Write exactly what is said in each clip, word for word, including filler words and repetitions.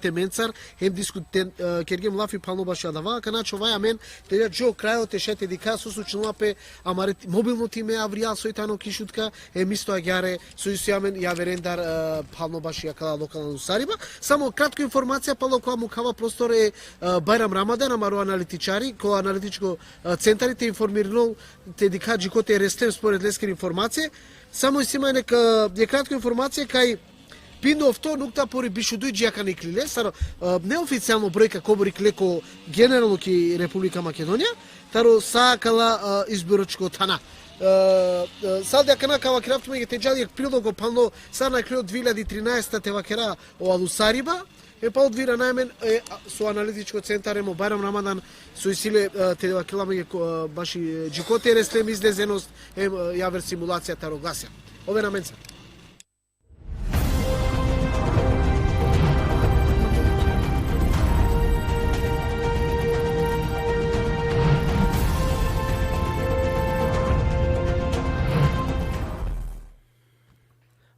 temencar, hem diskuten, e, kergjem lafi phanlo baši adava, kana čhavaja amen, te dža dži o krajo te šaj te dikha so slučinela pe amare ti-, mobilno time avrijal soj tano ki Šutka, hem isto agjaar e, so isi amen javerendar, e, phanlo baši akala lokalna alusariba. Samo kratko informacija, palo kova mukhava prostor e, e, Bajram Ramadan, amaro analitičari, ko analitičko, e, centari te informirinol, te dikha dži kote restem spored leskere informacije. Samo isi amen jekh, e, jekh kratko informacija, kaj pinda ofto nukta pori biš u duj dži akana iklile, sar, e, neoficijalno brojka kobor iklile ko generalno ki Republika Makedonija, taro sa akala, e, izboročko thana. E, e, sa akana ka vakerav tumenge te džal jekh prilogo phanlo, sar na iklilo dve hiljade trinaesta te vakera o alusariba, e pa odvira najmen, e, a, so analitičko centar hem o Bajram Ramadan, so isi le, e, te vakela amenge ko, e, baši, e, dži kote restem izlezenost, hem, e, javer simulacija taro glasja. Oven amenca.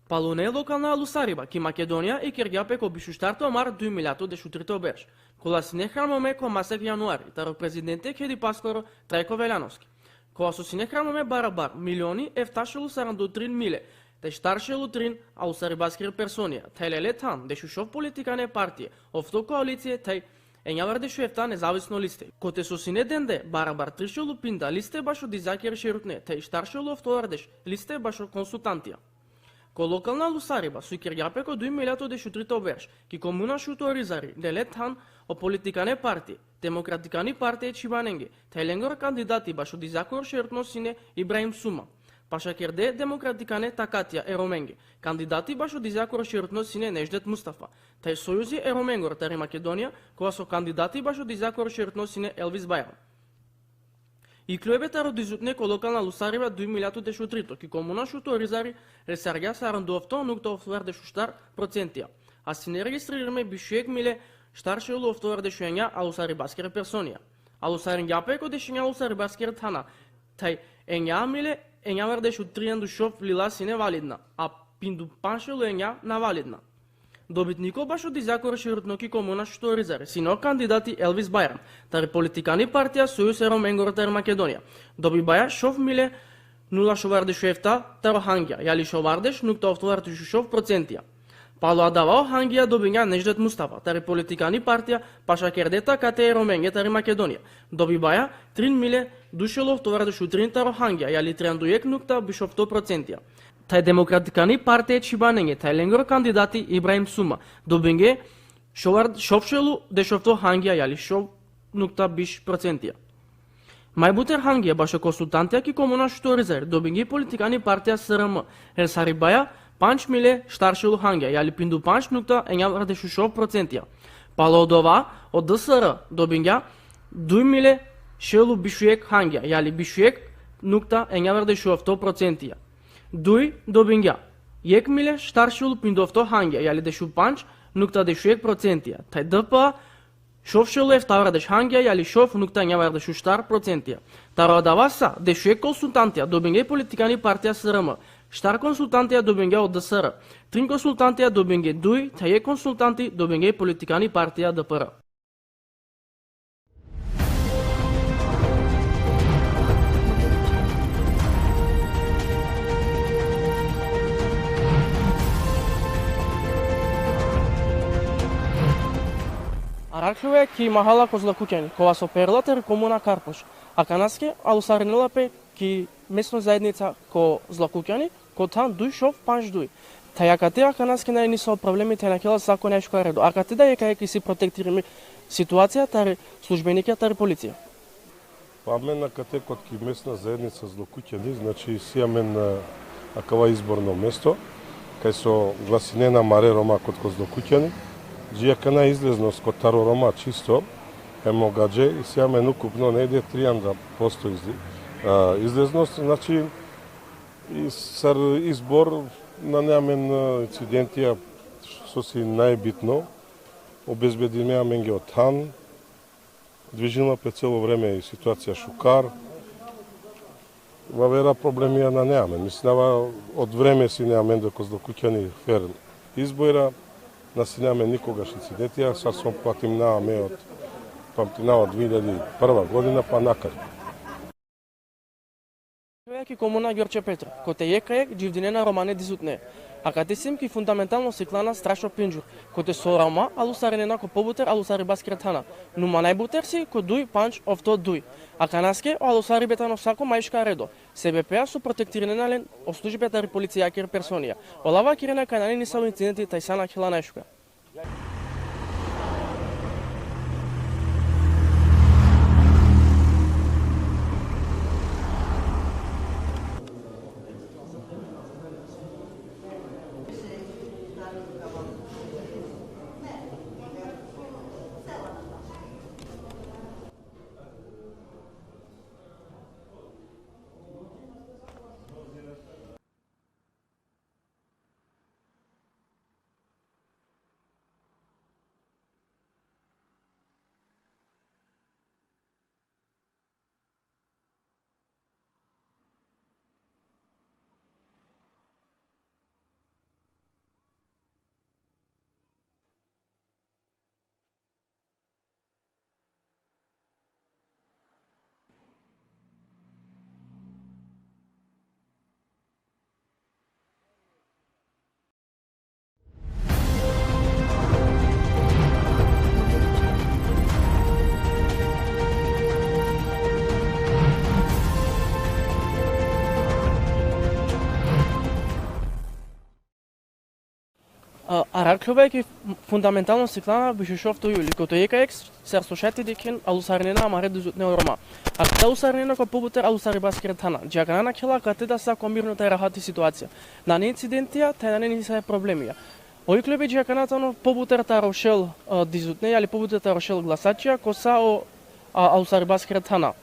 Palune lokalna alusariba ki Makedonija ikergja pe ko biš u štarto mart duj miljato dešutrito berš, kola sine hranome ko masek januari, taro prezidente Kedipaskoro Trajko Veljanoski. Kola so sine hranome barabar milioni efta šel u saranda u trin mile te štar šel u trin alusaribaskere personija, thaj lele than dešušov politikane partie, ofto koalicie, thaj enjavardeš u efta nezavisno liste. Kote so sine dende barabar tri šel u pinda liste bašo dizakere šerutne, thaj štar šel u oftovardeš liste bašo konsultantija. Ko lokalna alusariba so ikergja pe ko duj miljato dešutrito berš, ki komuna Šuto Orizari, lele than o politikane partie, Demokratikani partie e Čhibanenge, thaj lengoro kandidati bašo dizakoro šerutno sine Ibrahim Suma. Pašakerde Demokratikane takatija e Romenge, kandidati bašo dizakoro šerutno sine Neždet Mustafa, thaj Sojuzi e Romengoro tari Makedonija, kova so kandidati bašo dizakoro šerutno sine Elvis Bajram. Ikljobe taro dizutne ko lokalna alusariba duj miljato dešutrito, ki komuna Šuto Orizari resargja saranda u ofto nukta oftovardeš u štar procentija, a sine registririme biš u jekh mile štar šel u oftovardeš u enja alusaribaskere personija. Alusaringja pe ko dešenja alusaribaskere thana, thaj enja mile enjavardeš u trianda u šov lila sine validna, a pinda u pandž šel u enja navalidna. Dobitniko bašo dizakoro šerutno ki komuna Šuto Orizari sine o kandidati Elvis Bajram, tari politikani partija Sojuzi e Romengoro tari Makedonija. Dobibaja šov mile nula šovardeš u efta taro hangija, jali šovardeš nukta oftovardeš u šov procentija. Palo adava o hangija dobingja Neždet Mustafa, tari politikani partija Pašakerde takatija e Romenge tari Makedonija. Dobibaja trin mile duj šel oftovardeš u trin taro hangija, jali trianda u jekh nukta biš ofto procentija. Thaj Demokratikani partija e Čhibanenge, thaj lengoro kandidati Ibrahim Suma, dobinge šovard-, šov šel u dešofto hangija, jali šov nukta biš procentija. Maj buter hangija bašo konsultantija ki komuna Šuto Orizari dobinge politikani partija S R M, resaribaja pandž mile štar šel u hangija, jali pinda u pandž nukta enjavardeš u šov procentija. Palo odova, o D S R dobingja duj mile šel u biš u jekh hangija, jali biš u jekh nukta enjavardeš u ofto procentija. Duj dobingja jekh mile štar šel u pinda u ofto hangija, jali dešupandž nukta dešujekh procentija. Thaj D P A šov šel u eftavardeš hangija, jali šov nukta enjavardeš u štar procentija. Taro adava sa, dešujekh konsultantija dobinge politikani partija S R M, štar konsultantija dobinge o D S R, trin konsultantija dobinge duj, thaj jekh konsultanti dobinge politikani partija D P R. Arakhljoja ki mahala ko Zlokukjani, kova so perela tari komuna Karpoš. Akanaske alusarinela pe ki mesno zaednica ko Zlokukjani, ko than duj šov pandž duj. Thaj akate akanaske nane niso problemi, thaj nakhela sa ko najšukar redo. Akate da jekh jekh isi protektirimi situacija tari službenikja tari policija. Pa amen akate kot ki mesna zaednica Zlokukjani, znači, isi amen, e, akava izborno mesto, kaj so glasinena amare Roma kot ko Zlokukjani. Dži akana izleznost kot taro Roma čisto, hem o gadže, isi amen ukupno negde trianda posto izle-, a, izleznost, znači, i sar izbor nane amen, e, incidentija, so si najbitno, obezbedime amenge o than, dvižinela pe celo vreme i situacija šukar. Vavera problemija nane amen. Mislinava, od vreme sine amende ko Zlokukjani fer izbora. Na sine amen nikogaš incidentija, sar so pamtinava me od, pamtinava od dve hiljade prva godina pa nakar. Ki komuna Gjorđe Petrov, kote jekh ka jekh dživdinena romane dizutne. Akate sim ki fundamentalno siklana Strašo Pindžur, kote so Roma alusarinena ko pobuter alusaribaskere thana, numa najbuter si ko duj pandž ofto duj. Akanaske o alusaribe tano sako majška redo, sebepi so protektirinena len o službe tari policijakere personija. Ola vakirena kaj nane nisavo incidenti thaj sa nakhela najšuka. A, arakhljovaja ki fundamentalno siklana biš u šovto juli, kote jekh ka jekh sar so šaj te dikhen alusarinena amare dizutne o Roma. Akate alusarinena ko pobuter alusaribaskere thana. Dži akana nakhela akate da sa ko mirno thaj rahati situacija. Nane incidentija, thaj nane nisave problemija. O ikljobi dži akana tano pobuter taro šel, a, dizutne, ali pobuter taro šel glasačija, ko sa o, a, alusaribaskere thana.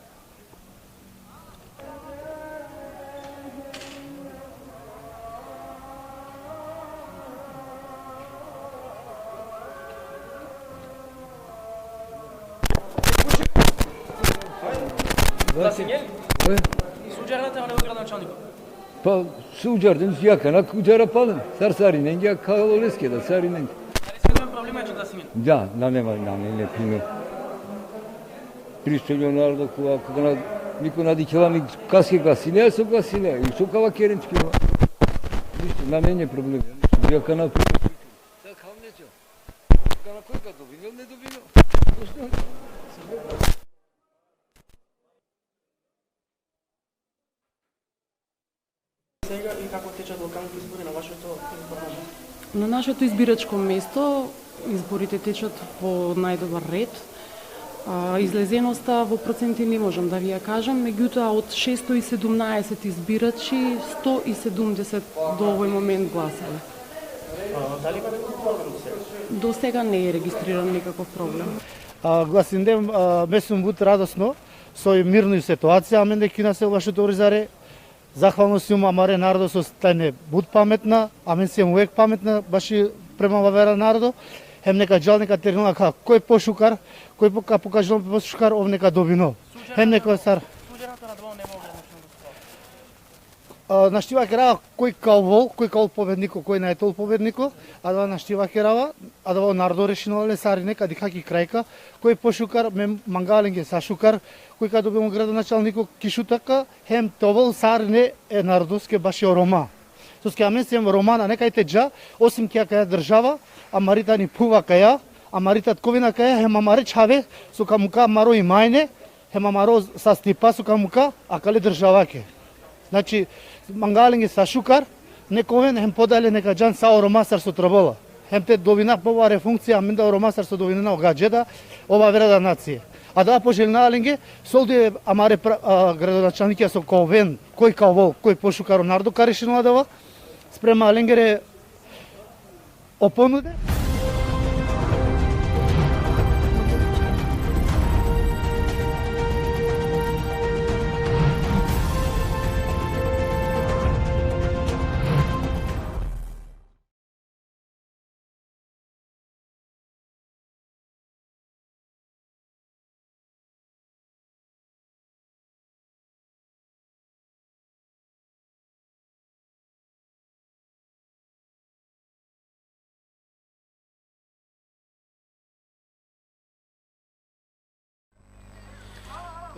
Da sinjel? E? Sudžarna te ane gradonačalniko. Pa sudžar den, ja kana kudžara palen. Sar sarinenge, a kalo leske da sarinenge. Ali sve problema će da sinjel? Da, da nema, da nema, ne, ne, ne. Tristo miliona narodo, ko, ako na, niko na dikhela mi kaske glasile, so glasile, i so ka vakeren tikela. Ništo, na mene problem. Ja kana tu. Sa khavne čo. Kana koj ka dobinel, ne dobinel. Сега и како течат локалните избори на вашето изборно место? На нашето избирачко место изборите течат во најдобар ред. А, излезеноста во проценти не можам да ви ја кажам, меѓутоа од шесто и седумнаесет избирачи, сто и седумдесет до овој момент гласале. А, дали има некој проблем до сега? До сега не е регистриран никаков проблем. А, гласиндем, а, месум бут радосно, со мирно и ситуација, амен де кина се вашето оризаре, Захвално сум амаре народо со тајне бут паметна, амен сум увек паметна, баши према вавера народо, хем нека џал, нека тернила ка, кој пошукар, кој пока покажал пошукар, ов нека добино. Хем нека сар. А, наштива керава кој као вол, кој као победнико, кој најтол победнико, а да наштива керава, а да народо решинала ле сари нека диха ки крајка, кој пошукар, ме мангаленге са шукар, кој ка добион градоначалнико ки шутака, Хем товол сарне е народоске баши о Рома. Соцке амен сем Рома, нане кај те џа, осим ки акаја држава, амари тани пува каја, амари татковина каја, хем амаре чхаве, со ка мука амаро имајне, хем амаро састипа, со ка мука, акале државаке. Значи, мангаленге са шукар, нека овен, хем подале нека џан са о Рома сар со требала. Хем те добина поваре функција, амен да о Рома сар со добина на о гаджеда, ова вреда нација. А да пожелина ленге, солди амаре пра-, а, градоначалникија со ка овен, кој ка овол, кој пошукаро народо ка решинала дава, спрема ленгере о понуде.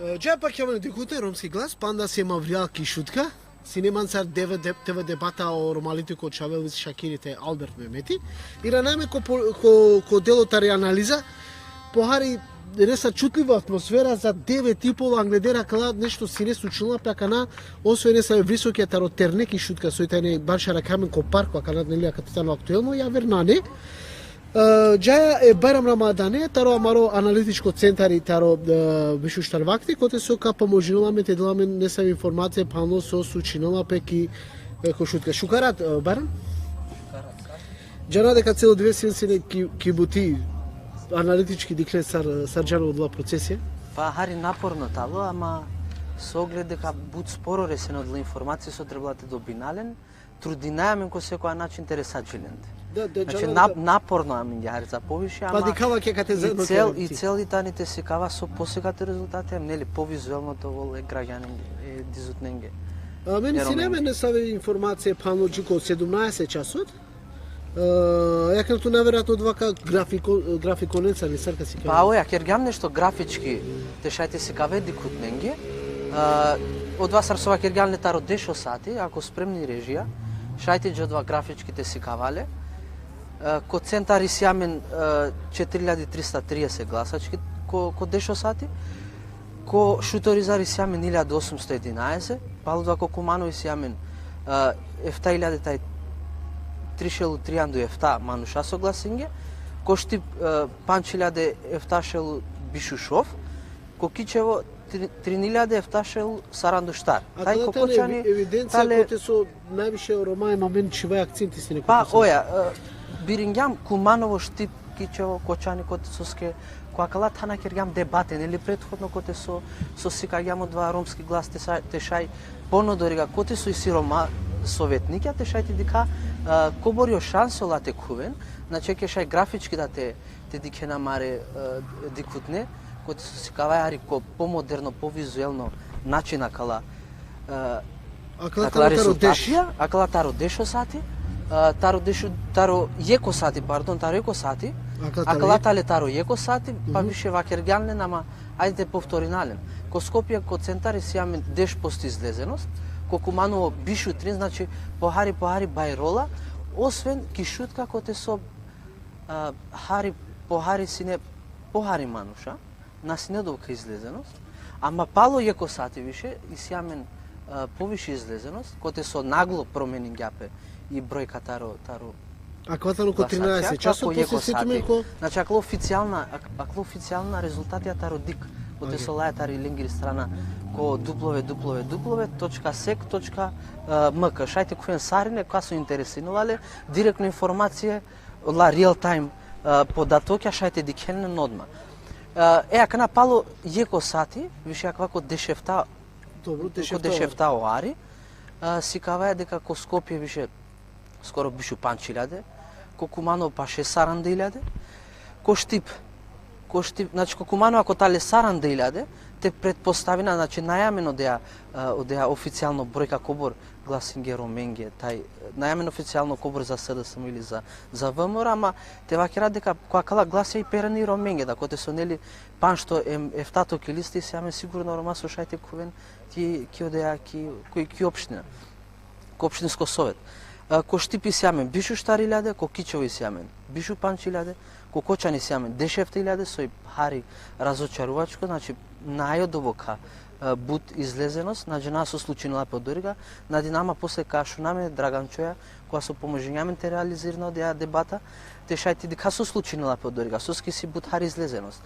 E, džaja pak amen dikhutne Romski glas, panda siem avrijal ki Šutka. Sine mancar deve de-, T V debata o romalitiko čhavelis Šakiri te Albert Memeti. Irana amen ko, po-, ko, ko delo tari analiza, pohari nesar čutliva atmosfera za deve tipova angleder akala nešto sine slučinela pe akana, osven nesave visokija taro terne ki Šutka, soj tane baš arakha amen ko parko akana, neli, akate tano aktuelno, javer nane. E, džaja e Bajram Ramadane, taro amaro analitičko centari taro, e, Bišuštar vakti, kote so ka pomožinela amen te dela amen nesave informacija phanlo so slučinela pe ki, e, ko Šutka. Šukar rat, e, Bajram? Džana deka celo dive sien sine ki, ki buti analitički dikhlen sar, sar džana odola procesija? Pa hari naporno tano, ama so ogled deka but sporo resena odola informacija so trebela te dobina len, trudinaja amen ko sekoja način te resačhi lende. Da, da, znači, džana nap-, deka naporno amenge hari za poviše, pa ama dikhava ke kate i zajedno cel, te i cel i tani te sikava so posekate rezultate, em, neli, povizuelno te ovel e gragjani, e dizutnenge. Amen sine amen nesave informacija phanlo dži ko sedumnaeset časot. E, akana tu najverojatno odova ka grafiko-, grafikonenca nesar ka sikava. Pa oja, kergjam nešto grafički te šaj te sikave dikhutnenge. E, odova sar so vakergjam le taro deš o sati, ako spremni režija, šaj te dža odova grafički te sikava le. E, ko centar isi amen, e, četiri iljadi trista trideset glasački ko, ko deš o sati. Ko Šutorizar isi amen iljadi osumsto edinaeset, palo odova ko Kumanovo isi amen, e, efta iljadi taj tri šel u trianda u efta manuša so glasinge, ko Štip, e, pandž iljadi efta šel u biš u šov, ko Kičevo tri-, trin iljadi efta šel u saranda u štar. A taj ko tane Kočani evi-, evidencija tale kote so najviše o Roma em amen čhivaj akcenti sine. Pa kote so oja, e, biringjam Kumanovo, Štip, Kičevo, Kočani, kote soske ko akala thana kergjam debate, neli, prethodno, kote so, so sikagjam odova Romski glas te sa-, te šaj ponodoriga kote so isi Roma sovetnikja, te šaj te dikha, e, kobor o šanse ola te khuven, znači ke šaj grafički da te, te dikhen amare, e, dikhutne, kote so sikavaja hari ko pomoderno, povizuelno način akala, e, akala taro deš. Akala taro rezultatija, akala taro deš o sati, e, taro deš, taro jekh o sati, pardon, taro jekh o sati, akala taro jekh, akala tale taro jekh o sati, pa više vakergjam len, ama ajde te povtorina len. Ko Skopje, ko centar isi amen deš posto izlezenost, ko Kumanovo biš u trin, znači pohari, pohari bajrola, osven ki Šutka kote so, a, hari, pohari sine, pohari manuša, na sine dovka izlezenost, ama palo jekh o sati više isi amen, a, poviše izlezenost, kote so naglo promeningja pe i brojka taro, taro glasačija. Akava tano ko trinaeset časova, ko jekh o sati. Posle si tumen ko... Znači, akala oficijalna, ak-, akala oficijalna rezultatija taro dik, kote so laja tari lengiri strana ko w w w točka sek točka m k. Šaj te khuven sarine, koga so interesinela le, direktno informacije, la real time, e, podatokja šaj te dikhen len odma. E, e, akana palo jekh o sati, više akava ko dešefta, dobro, ko dešefta o ari, e, sikavaja deka ko Skopje više skoro biš u pandž iljade, ko Kumanovo paše saranda iljade, ko Štip, ko Štip, znači, ko Kumanovo ako tale saranda iljade, te pretpostavina, znači, naj amen odeja, e, odeja oficijalno brojka kobor glasinge Romenge, taj, naj amen oficijalno kobor za S D S M ili za, za V M R, ama te vakera deka ko akala glasija i perani Romenge, da, kote so, neli, pandžto em eftato ki lista isi amen sigurno Roma so šaj te khuven ki, ki odeja, ki, ki, ki opština, ko opštinsko sovet. E, ko Štip isi amen biš u štar iljade, ko Kičevo isi amen biš u pandž iljade, ko Kočani isi amen dešefta iljade, soj hari razočaruvačko, znači, naj o dovka, e, but izlezenost, na džana so slučinela pe odoriga, na dinama posle ka šuna amen Dragan Čoja, koga so pomožingja amen te realizirina odeja debata, te šaj te dikha so slučinela pe odoriga, soske isi but hari izlezenost.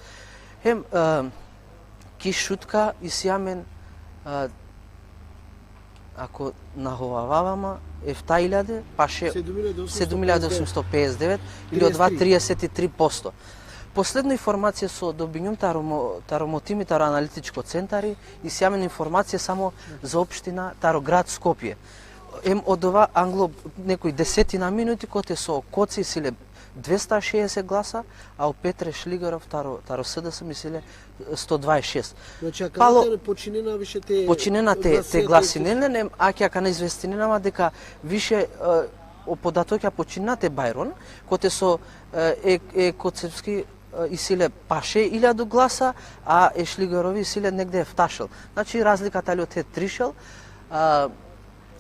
Hem, e, ki Šutka isi amen, e, ako na hovavava ma, efta iljade, paše sedum iljade osumsto pedeset devet, ili odova trideset tri posto. Posledno informacija so dobingjum taro mo-, taro mo timi, taro analitičko centari, isi amen informacija samo za opština taro grad Skopje. Em odova anglo nekoj desetina minuti, kote so Koce isi le dvesta šeeset glasa, a o Petre Šligerov taro, taro S D S M isi le sto dvaeset šest. Znači, akana počinena više te, počinena te, te glasinen len, em ake akana izvestinena ma deka više, e, o podatokja počinena te bajron, kote so, e, e, e Kocevski e, isi le paše iljadu glasa, a e Šligorovi isi le negde eftašel. Znači, razlika tali ote trišel. A,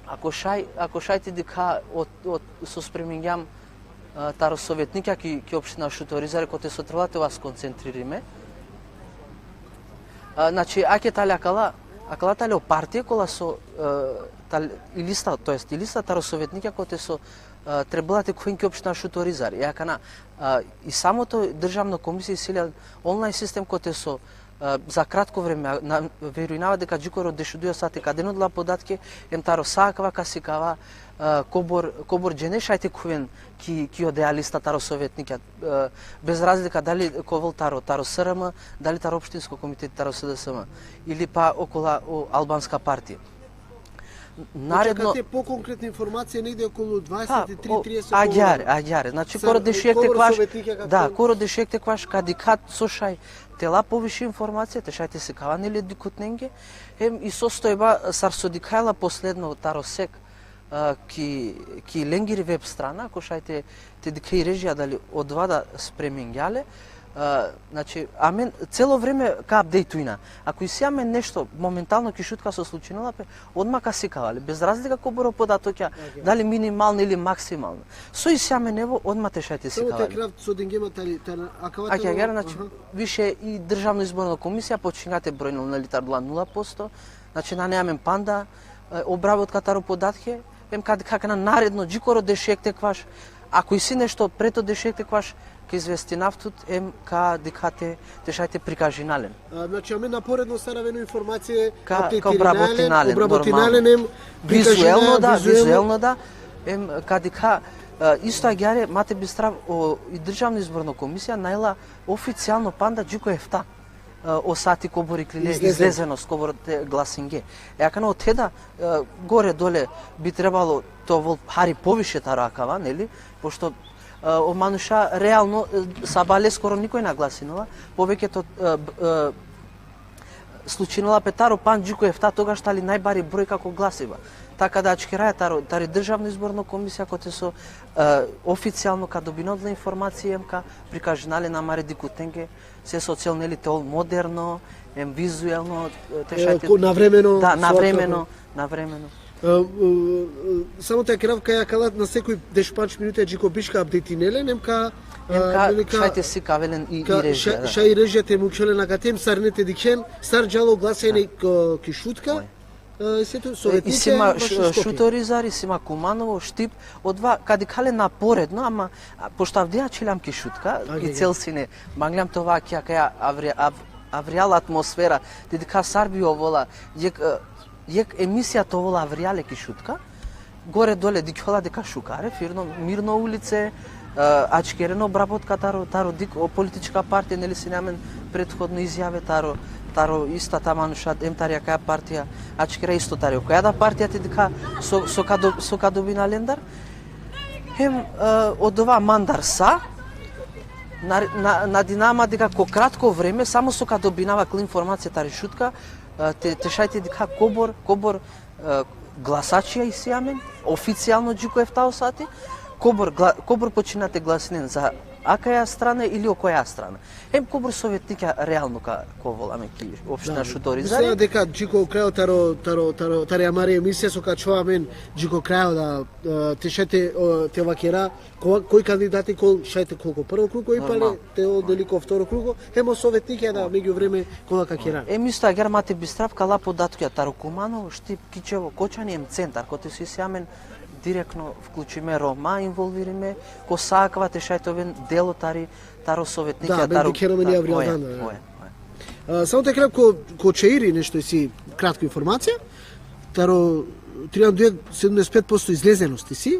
ako šaj, ako šaj te dikha o, o, so spremingjam, e, taro sovetnikja ki, ki opština Šuto Orizari, kote so trebela te ova skoncentririme. A, znači, ake tali akala, akala tali o partie, kola so, e, tal-, i lista, to jest i lista taro sovetnikja, kote so, e, trebela te khuven ki opština Šuto Orizari. E akana, e, i samoto državno komisija isi le online sistem kote so, e, za kratko vreme, a, na, verujnava deka džikoro dešuduj o sati ka den odola podatke, em taro sa akava ka sikava, e, kobor, kobor džene šaj te khuven ki, ki odeja lista taro sovetnikja, e, bez razlika dali ka ovel taro, taro S R M, dali taro opštinsko komiteti, taro S D S M, ili pa okola o albanska partija. Naredno. Znači, akate pokonkretna informacija negde okolo dvadeset tri, trideset. Agjaar, agjaar. Znači, koro dešuekh te khuvaš, da, koro dešuekh te khuvaš, ka dikha so šaj te la poviše informacija, te šaj te sikava neli dikhutnenge. Em i sostojba sar so dikhaja la posledno taro sek, e, ki, ki lengiri web strana, ako šaj te, te dikhe i režija dali odova da spremingja le. E, znači, amen celo vreme ka updateujna. Ako isi amen nešto momentalno ki Šutka so slučinela pe, odma ka sikava le. Bez razlika kobor o podatokja, dali minimalno ili maksimalno. So isi amen, evo, odma te šaj te sikava le. Samo te krav so dengje ma tari, tari, akava. Agjaar, znači, više i Državno izborno komisija počingja te brojnel, neli, taro odola nula posto. Znači, nane amen panda, e, obrabotka taro podatke, em ka dikha akana naredno, džikoro dešuekh te khuvaš, ako isi nešto preto dešuekh te khuvaš, ka izvestinav tut, em ka dikha te, te šaj te prikažina len. A, znači, amen naporedno sar avena informacija, ka, updateirina len, ka obrabotina len, obrabotina len, normalno. Em vizuelno da, vizuelno da, em ka dikha, e, isto agjaar, ma te bistrav, o, i Državno izborno komisija nane la oficijalno panda džiko efta, e, o sati kobor iklile izlezenost, kobor te glasingje. E akana ote da, e, gore dole bi trebalo te ovel hari poviše taro akava, neli? Pošto, e, o manuša realno, e, sabale skoro nikoj na glasinela, poveketo, e, b-, e, slučinela pe taro pandž džiko efta, togaš tali najbari brojka ko glasiba. Taka da ačkeraja taro, tari Državno izborno komisija, kote so, e, oficijalno ka dobina odola informacija, em ka prikažina len amare dikhutnenge, se so cel, neli, te ol moderno, em vizuelno, e, te šaj te, ko-, navremeno, da, so navremeno, navremeno. E, e, e, samo te ačkerav kaj akala na sekoj dešupandž minuta džiko biš ka updatine len, em ka, em ka, e, neli, ka šaj te sikave len i, ka i režija, šaj, da, šaj i režija te mukhel len akate, em sarine te dikhen sar džala o glasanje, da, ko, ki Šutka. Oj. E, se tu, e, sovetnike, isi ma Š-, Šuto Orizari, isi ma Kumanovo, Štip, odova ka dikha len naporedno, ama, a, pošto avdive ačhiljam ki Šutka, i cel sine, mangljam te ova ki akaja avri-, av-, avrijal atmosfera, te dikha sar bi ovola, jekh, e, jekh emisija te ovola avrijale ki Šutka, gore dole dikhjola deka šukare, firno, mirno ulice, e, ačkerena obrabotka taro, taro dikh o politička partija, neli, sine amen prethodno izjave taro, taro ista ta manuša, em tari akaja partija, ačkera isto tari okaja da partija, te dikha so, so ka do-, so ka dobina lendar. Hem, e, odova mandar sa, na, na, nadinava ma deka ko kratko vreme, samo so ka dobinava akala informacija tari Šutka, e, te, te šaj te dikha kobor, kobor, e, glasačija isi amen, oficijalno džiko efta o sati, kobor gla-, kobor počina te glasinen za akaja strana ili okoja strana. Hem kobor sovetnikja realno ka, ka ovel amen ki opština Šuto Orizari. Da, mislinav deka džiko krajo taro, taro, taro, tari amari emisija so ka ačhova amen džiko krajo da, e, te šaj te, o, te vakera, ko-, koj kandidati kol šaj te khol ko prvo krugo, i pale te ol deli ko vtoro krugo, hem o sovetnikja da, međuvreme kola ka kera. Em isto agjaar ma te bistrav, akala podatkija taro Kumanovo, Štip, Kičevo, Kočani em centar, kote so isi amen direktno vklučime Roma, involvirime, ko sa akava te šaj te oven delo tari, taro sovetnikija, da, taro, dikhena amen i avrijal dan, da. Oje, oje. A, samo te ačkerav ko, ko Čairi nešto isi kratko informacija. Taro trianda duj, sedumdeset pet posto izlezenost isi,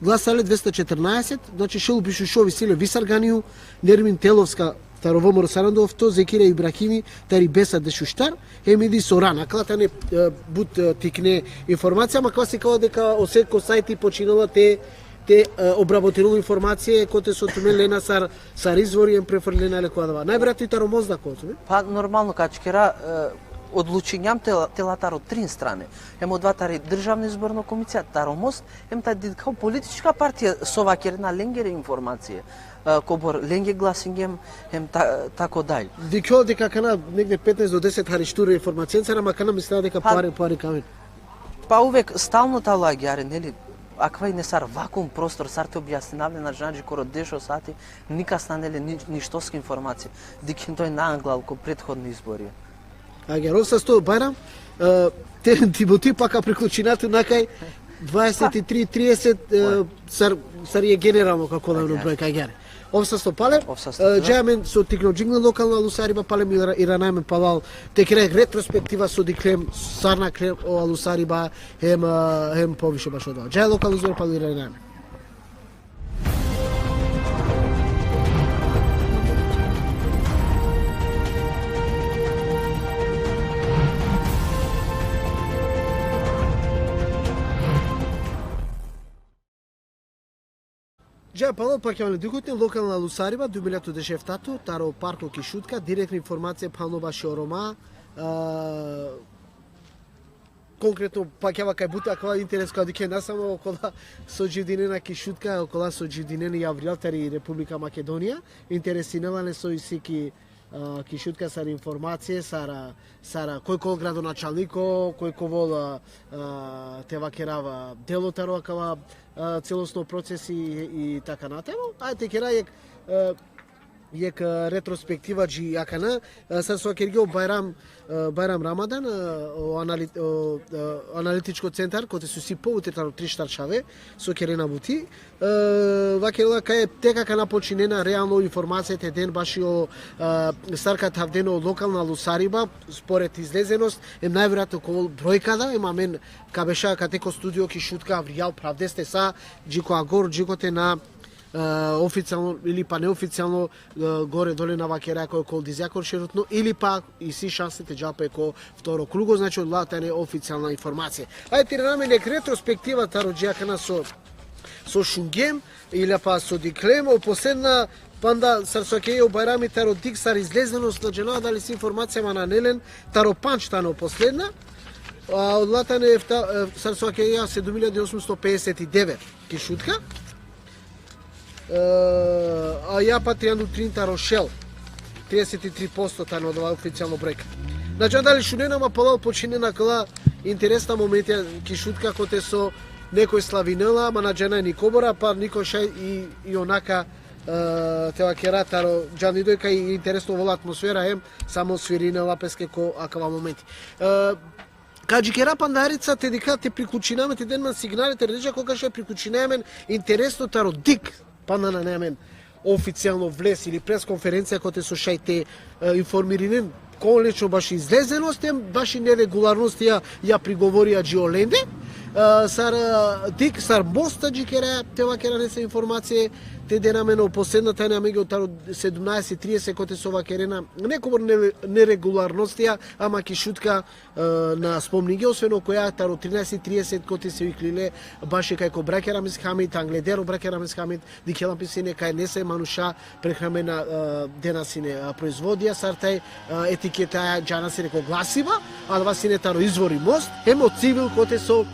glasale dvesta četrnaeset, znači, Šel Bišušov isi le Visar Ganiu, Nermin Telovska taro VMRO saranda ofto, Zekirija Ibrahimi tari Besa dešuštar, hem Idi Soran. Akala tane, e, but, e, tikne informacija, ama akava sikava deka o sek ko sajti počinela te, te, e, obrabotinel informacija, kote so tumen lena sar, sar izvori, em preferirena le ko adava. Najverojatno i taro Mozdako, ne? Pa normalno, ka ačkera, e, Odlučingjam te, te la taro trin strane. Hem odova tari Državno izborno komisija, taro most, hem tari dikha o politička partija so vakerena lengere informacije, e, kobor lenge glasingjem, hem ta, tako dalje. Dikho deka akana negde petnaest do deset hari šture informacijencar, ama akana mislina deka Pa pare, pare ka aven. Pa uvek stalno tano agjaar, neli, akava ine sar vakuum prostor, sar te objasninav le, na džanav, dži koro dešo sati, nikas nane le ni-, ništoska informacija. Dikhen toj na anglal ko prethodno izbori. Agjaar, ov sasto, Bajram, e, te, ti buti pa ka priključina tut nakaj dvadeset tri trideset, e, sar, sar e generalno ka kola brojka, agjaar. Ov sasto, pale. Ov sasto, e, da. Dža amen so tikno džingle lokalna alusariba, pale mi ira-, irana amen palal te kera retrospektiva so dikhlem, sar nakhle o alusariba, hem, e, hem poviše bašo odova. Dža lokalno izbor, pale irana amen. Dža palal, pakjavane, dikhoten lokalna alusariba, duj milja tu dešeftato, taro parko ki Šutka, direktno informacija palno bašo Roma, e, konkretno, pakjava kaj but akava interes ka dikhen, na samo okola so dživdinena ki Šutka, okola so dživdinena i avrijal tari Republika Makedonija, interesinela le so isi ki, e, ki Šutka sar informacije, sar, sar koj ka ovol gradonačalniko, koj ka ovol, e, e, te vakerav, e, delo taro akava, e, celosno procesi i, i taka natamo. Aj te kera jek, e, jek, e, retrospektiva dži akana, e, sar so vakergja o Bajram, e, Bajram Ramadan, e, o anali-, o, e, analitičko centar, kote so isi pobuter taro trištar čhave, so kerena buti, e, vakerela kaj tek akana počinena realno informacija te den bašo, e, sar ka tavden o lokalna alusariba, spored izlezenost, em najverojatno ka ovol brojka da, em amen ka beša kate ko studio ki Šutka avrijal phravdeste sa, dži ko agor, dži kote na, e, oficijalno ili pa neoficijalno, e, gore dole na vakeraja kaj okola dizjakor šerutno, ili pa isi šanse te džal pe ko vtoro krugo, znači odola tane oficijalna informacija. Aj te irana amen jek retrospektiva taro dži akana so, so šungjem, ili pa so dikhlem, o posledna, panda sar so vakergja o Bajrami, taro dikh sar izlezenost, na džanav dali isi informacija, ama nane len, taro pandž tano posledna, a odola tane efta, e, sar so vakergja, sedum iljadi osumsto pedeset i devet ki Šutka. E, a ja pa trianda u trin taro šel. Trideset i tri posto tano odova oficijalno brojka. Na džanav dali šunena, ama palal počinena kola interesna momentija ki Šutka, kote so nekoj slavinela, ama na džanaja nikobora, pa niko šaj i, i onaka, e, te vakera taro džanidoj kaj interesno ovola atmosfera, hem samo svirinela peske ko akava momenti. E, ka džikera pandarica te dikha te priključina amen, te den man signale, te redža koga šaj priključina amen, interesno taro dikh, panda nane amen oficijalno vles ili pres konferencija kote so šaj te, e, informirinen konečno baši izlezenost, em baši neregularnostija, ja prigovorija dži olende. E, sar, e, dikh, sar mosta džikera, te vakera nesave informacije, te den amen o posledna tane amenge taro sedumnaest trideset, kote so vakerena nekobor ne-, neregularnostija, ama ki Šutka, e, na spomningje, osven okoja taro trinaest trideset, kote so iklile baši kaj ko Brakja Ramiz Hamid, angleder o Brakja Ramiz Hamid, dikhela pe sine kaj nesave manuša prehramena, e, dena sine, e, proizvodija, sar taj, e, etiketa džana sine ko glasiba, adava sine taro izvori most, hem o civil kote so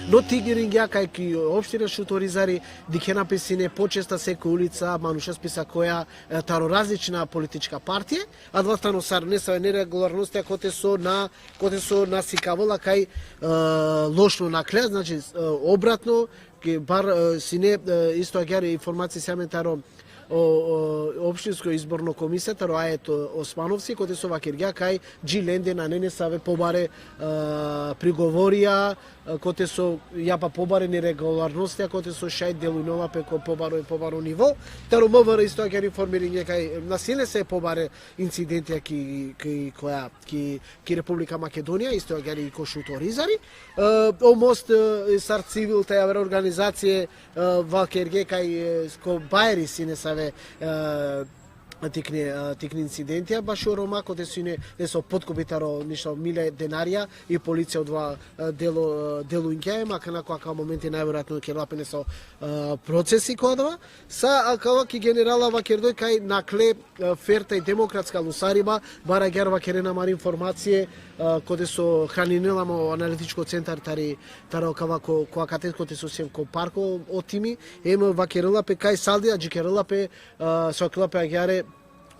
notigiringja kaj ki opština Šuto Orizari dikhena pe sine počesta seko ulica manuša spisa koja, e, taro različna politička partije, adava tano sar nesave neregularnostija kote so na, kote so na sikavela kaj, e, lošno nakhle, znači, e, obratno, ki bar, e, sine, e, isto agjaar informacije isi amen taro o, o, opštinsko izborno komisija, taro Ajet, o, Osmanovci, kote so vakergja kaj dži lende nane nesave pobare, e, prigovorija, e, kote so ja pa pobare neregularnostija, kote so šaj delujnela pe ko pobaro, pobaro nivo. Taro M V R isto agjaar informiringje kaj na sine nesave pobare incidentija ki, ki, koja, ki, ki Republika Makedonija, isto agjaar i ko Šuto Orizari. E, o most, e, sar civil, taj avera organizacije, e, vakergje kaj, e, ko Bajri sine nesave, e, tikne, a, tikne incidentija, bašo Roma, kote so ine, e, so potkupi taro nešto mile denarija, i policija odova, a, delo, a, delungja, ma akana ko akava momenti najverojatno kerela pe nešto, a, procesi ko adava. Sa akava ki generala vakerdoj kaj nakle, a, fer taj demokratska lusariba, bara agjaar vakerena amare informacije, a, kote so hraninela mo analitičko centar tari, taro kava ko, ko akate kote so sem ko parko o timi, em vakerela pe kaj saldi, adžikerela pe, a, so kerela pe agjaar,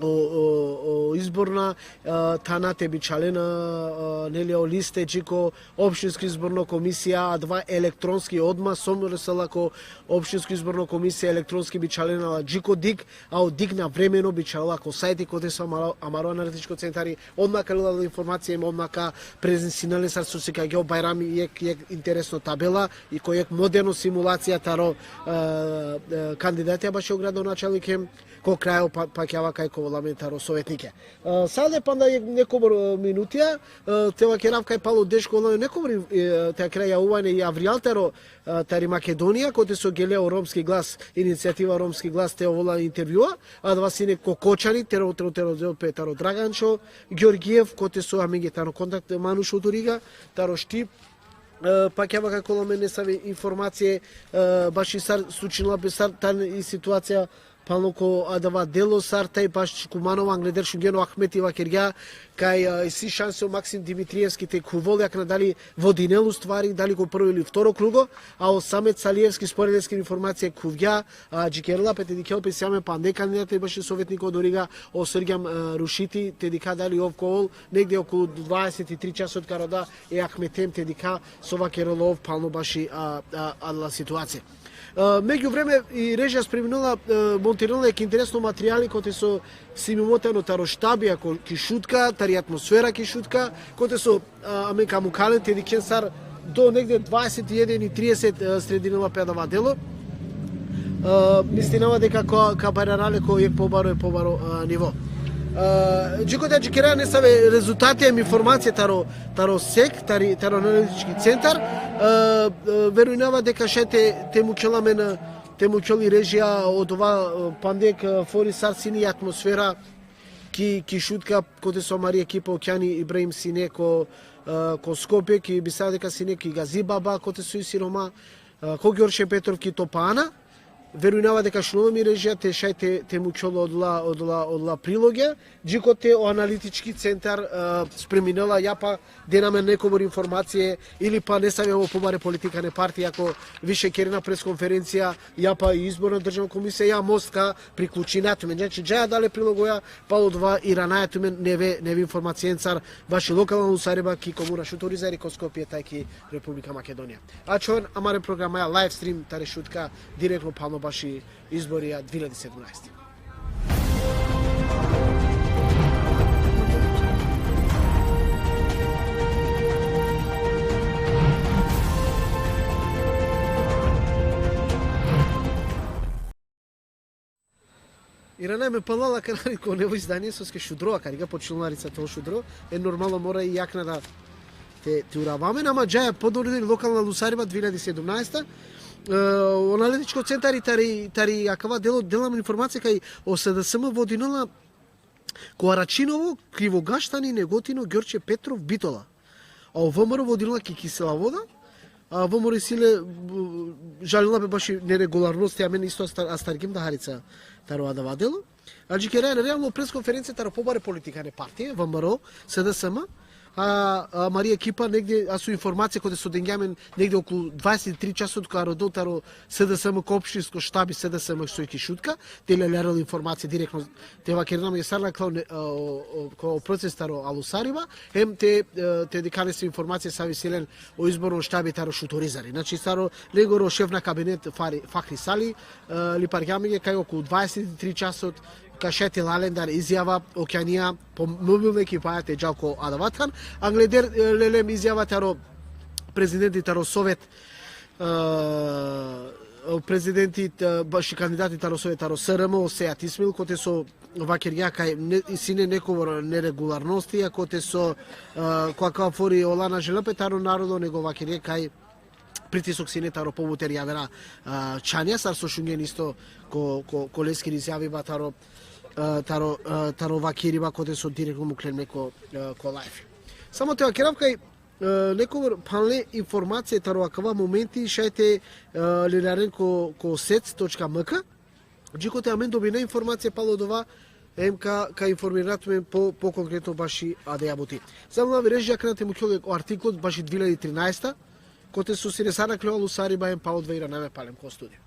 o, o, o izborna, a, thana te bičhalen, a, neli, o liste dži ko opštinsko izborno komisija, adava elektronski odma, som resela ko opštinsko izborno komisija, elektronski bičhalen la dži ko DIK, a o DIK navremeno bičhalela ko sajti kote so amaro, amaro analitičko centari odma kerela informacije, odma ka prezentinel sar so sikavgja o Bajrami jekh, jekh interesno tabela i ko jekh moderno simulacija taro, a, a, kandidatija bašo gradonačalnik, em ko krajo pa, pakjava kaj ka ovel amen taro sovetnike. A, sa le panda jekh nekobor, e, minutija, e, te vakerav kaj palo deš ka ovel amen nekobor, e, te vakerav javuvanje i Avrijal taro, e, tari Makedonija, kote so gele o Romski glas, inicijativa Romski glas te ovel la intervjua, adava sine ko Kočani, tero, tero, tero, tero, pe taro Dragančo Georgiev, kote so amenge tano kontakt manuš odoligja, taro Štip, e, pakjava kaj ka ovel amen nesave informacije, e, baši sar slučinela pe, sar tani i situacija palo ko adava delo, sar taj baš Kumanova, angleder šungjen o Ahmeti vakergja, kaj, e, isi šanse o Maksim Dimitrievski te khuvol, akana dali vodinel ustvari, dali ko prvo ili vtoro krugo, a o Samet Salievski spored leske informacije khuvgja, a, džikerela pe te dikhel pe, isi amen pande kandidati baši sovetniko odoligja, o Srđan, e, Rušiti, te dikha dali ov ka ovel, negde okolu dvadeset i tri časot ka roda e Ahmetem te dikha so vakerela ov palo baši, a, a, adala situacija. E, megjuvreme i režija spreminela, e, montirinela jekh interesno materijali kote so snimimo tano taro štabija ko, ki Šutka, tari atmosfera ki Šutka, kote so, a, amen ka mukha len te dikhen sar do negde dvadeset i jedan i trideset, e, sredinela pe adava delo. E, mislinava deka ka, ka barjara le ko jekh pobaro, e, pobaro, e, nivo. E, dži kote adžikeraja nesave rezultati em informacije taro, taro SEK, tari, taro analitički centar, e, e, verujnava deka šaj te, te mukhel amen, te mukhel i režija odova, e, pande, e, fori sar sine i atmosfera ki, ki Šutka, kote so amari ekipa okjani, Ibrahim sine ko, e, ko Skopje, ki, bistrava deka sine ki Gazi Baba, kote so isi Roma, e, ko Gjorče Petrov ki Topana. Verujnava deka šunela mi režija, te šaj te, te mukhel odola, odola, odola prilogja, dži kote o analitički centar, e, spreminela, ja pa den amen nekobor informacije, ili pa nesave o pobare politikane partije, ako više kerena preskonferencija, ja pa i izborna državna komisija, ja most ka priključina tumen. Znači, džaja dale prilogoja, palo odova iranaja tumen neve, neve informacijencar, baši lokalna lusariba ki komuna Šuto Orizari, ko Skopje, taj ki Republika Makedonija. Ačhoven amare programaja live stream tari Šutka, direktno palo baši izborija dve hiljade sedamnaeste. Irana, me palala akana ko nevo izdanie, soske šudro, akariga počinela harica te ovel šudro, e normalno mora i jakna da te, te urava amen, ama džaja podori lokalna lusariba dve hiljade sedamnaesta. E, o analitičko centari tari, tari akava delo, dela amen informacija kaj o SDSM vodinela ko Aračinovo, Krivogaš tani Negotino, Gjorče Petrov, Bitola. A o VMRO vodinela ki Kisela Voda, a VMRO isi le, b-, žalinela pe baši neregularnosti, amen isto astar-, astargjum da harica taro adava delo. Adžikeraja realno preskonferencija taro pobare politikane partije, VMRO, SDSM, a, a amari ekipa negde, a so informacija kote so dengja amen negde okolu dvadeset i tri časot ka rodel taro SDSM, ko opštinsko štabi SDSM so i ki Šutka, te leljarel informacija direktno, te vakerel amen sar nakhlo, e, o, o, ko proces taro alusariba, hem te, e, te dikha nesave informacija save isi len o izborno štabi taro Šuto Orizari. Znači, taro lengoro šef na kabinet Fari-, Fahri Sali, e, lipargja amenge kaj okolu dvadeset i tri časot ka šaj te la lendar izjava, okjanija po mobilna ekipaja te džal ko adava than. Angleder, e, lelem izjava taro prezidenti taro sovet, e, o prezidenti, e, baši kandidati taro sovet taro SRM, o Sejat Ismail, kote so vakergja kaj ne, sine nekobor neregularnosti, a kote so, e, ko akava fori ola na želela pe taro narodo, nego vakergja kaj pritisok sine taro pobuter javera, e, čhanja, sar so šungjen isto ko, ko, ko leskiri izjaviba taro, e, taro, e, taro vakeriba kote so direktno muklen me ko, e, ko live. Samo te vakerav kaj, e, nekobor phanle informacija taro akava momenti šaj te, e, lilaren ko, ko sec točka M K. Dži kote amen dobina informacija palo dova, em ka, ka informirina tumen po, po konkretno baši adaja buti. Zamolava Režija, akana te mukhjol o artiklo baši dve hiljade trinaesta, kote so sine sar nakhlo alusariba, em palo dova irana me palem ko studio.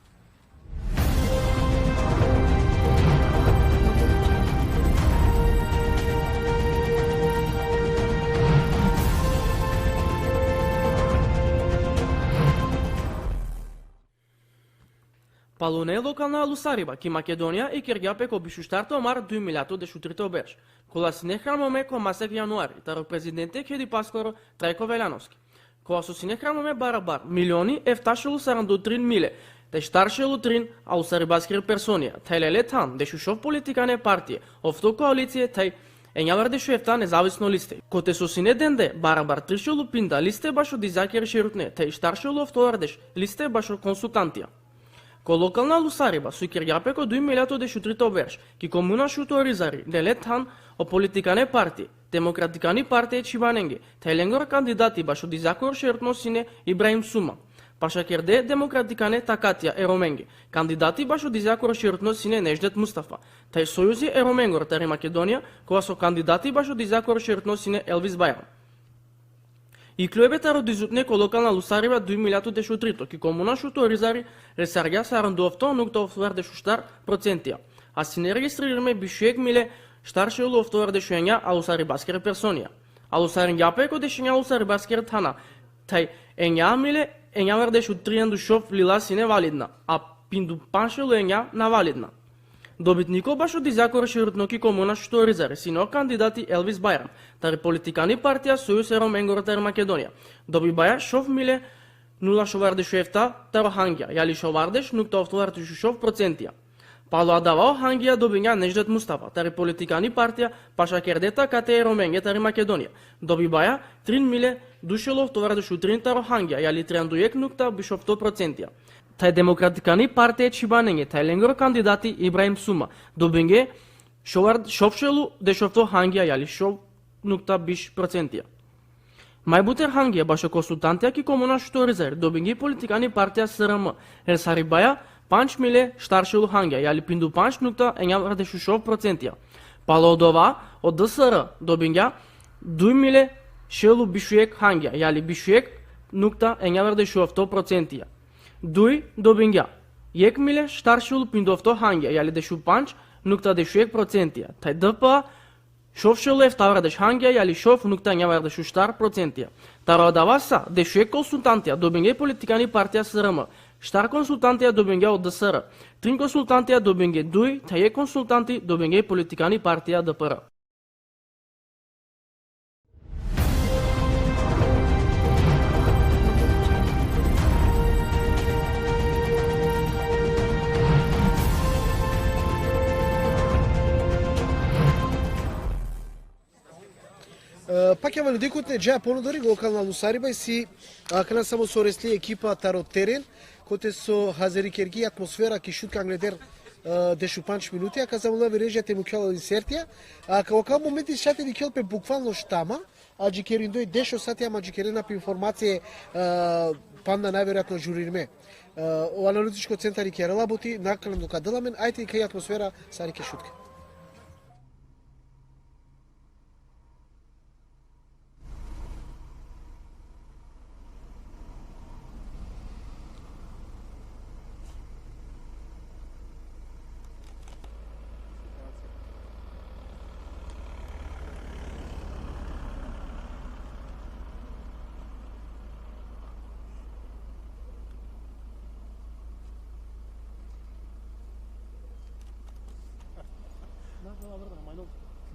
Palune lokalna alusariba ki Makedonija ikergja pe ko biš u štarto mart duj miljato dešutrito berš, kola sine hranome ko masek januari, taro prezidente Khedipaskoro Trajko Veljanovski. Kola so sine hranome barabar milioni efta šel u saranda u trin mile te štar šel u trin alusaribaskere personija, thaj lele than dešušov politikane partie, ofto koalicie, thaj enjavardeš u efta nezavisno liste, kote so sine dende barabar tri šel u pinda liste bašo dizakere šerutne, thaj štar šel u oftovardeš liste bašo konsultantija. Ko lokalna alusariba so ikergja pe ko duj miljato dešutrito berš, ki komuna Šuto Orizari, lele than o politikane partie, Demokratikani partie e Čhibanenge, thaj lengoro kandidati bašo dizakoro šerutno sine Ibrahim Suma. Pašakerde Demokratikane takatija e Romenge, kandidati bašo dizakoro šerutno sine Neždet Mustafa, thaj Sojuzi e Romengoro tari Makedonija, kola so kandidati bašo dizakoro šerutno sine Elvis Bajram. Ikljobe taro dizutne ko lokalna alusariba duj miljato dešutrito, ki komuna Šuto Orizari resargja saranda u ofto nukta oftovardeš u štar procentija, a sine registririme biš u jek mile štar šel u oftovardeš u enja alusaribaskere personija. Alusaringja pe ko dešenja alusaribaskere thana, thaj enja mile enjavardeš u trianda u šov lila sine validna, a pinda u pandž šel u enja navalidna. Dobitniko bašo dizakoro šerutno ki komuna Šuto Orizari sine o kandidati Elvis Bajram, tari politikani partia Sojuzi e Romengoro tari Makedonija. Dobibaja šov mile nula šovardeš u efta taro hangja, jali šovardeš nukta oftovardeš u šov procentija. Palo adava o hangja dobingja Neždet Mustafa, tari politikani partia Pašakerde takatija e Romenge tari Makedonija. Dobibaja trin mile duj šel oftovardeš u trin taro hangja, jali trianda u jek nukta biš ofto procentija. Thaj Demokratikani partia e Čhibanenge, thaj lengoro kandidati Ibrahim Suma, dobinge šovard-, šov šel u dešofto hangja, jali šov nukta biš procentija. Maj buter hangja bašo konsultantija ki komuna Šuto Orizari dobinge politikani partia S R M, resaribaja pandž mile štar šel u hangja, jali pinda u pandž nukta enjavardeš u šov procentija. Palo odova, o D S R dobingja duj mile šel u biš u jek hangja, jali biš u jek nukta enjavardeš u ofto procentija. Duj dobingja jek mile štar šel u pinda u ofto hangja, jali dešupandž nukta dešujek procentija. Thaj D P A šov šel u eftavardeš hangja, jali šov nukta enjavardeš u štar procentija. Taro adava sa, dešujek konsultantija dobinge politikani partia S R M, štar konsultantija dobingja o D S R, trin konsultantija dobinge duj, thaj jek konsultanti dobinge politikani partia D P R. E, pak javali dikut ne dža ponudori lokalna lusariba isi, a, akana samo so resli ekipa taro teren, kote so haziri kergi atmosfera ki Šutka angleder, e, dešupandž minuti, a ka zamolinav e režija te mukhjol insertija, a ka oka momenti šaj te dikhjol pe bukvalno štama, a džikerindoj dešo sati, ama džikerena pe informacije, e, panda najverojatno žurirme. E, o analitičko centar ikerela buti, naknadno ka del amen, ajte i kaj atmosfera sar i ki Šutka.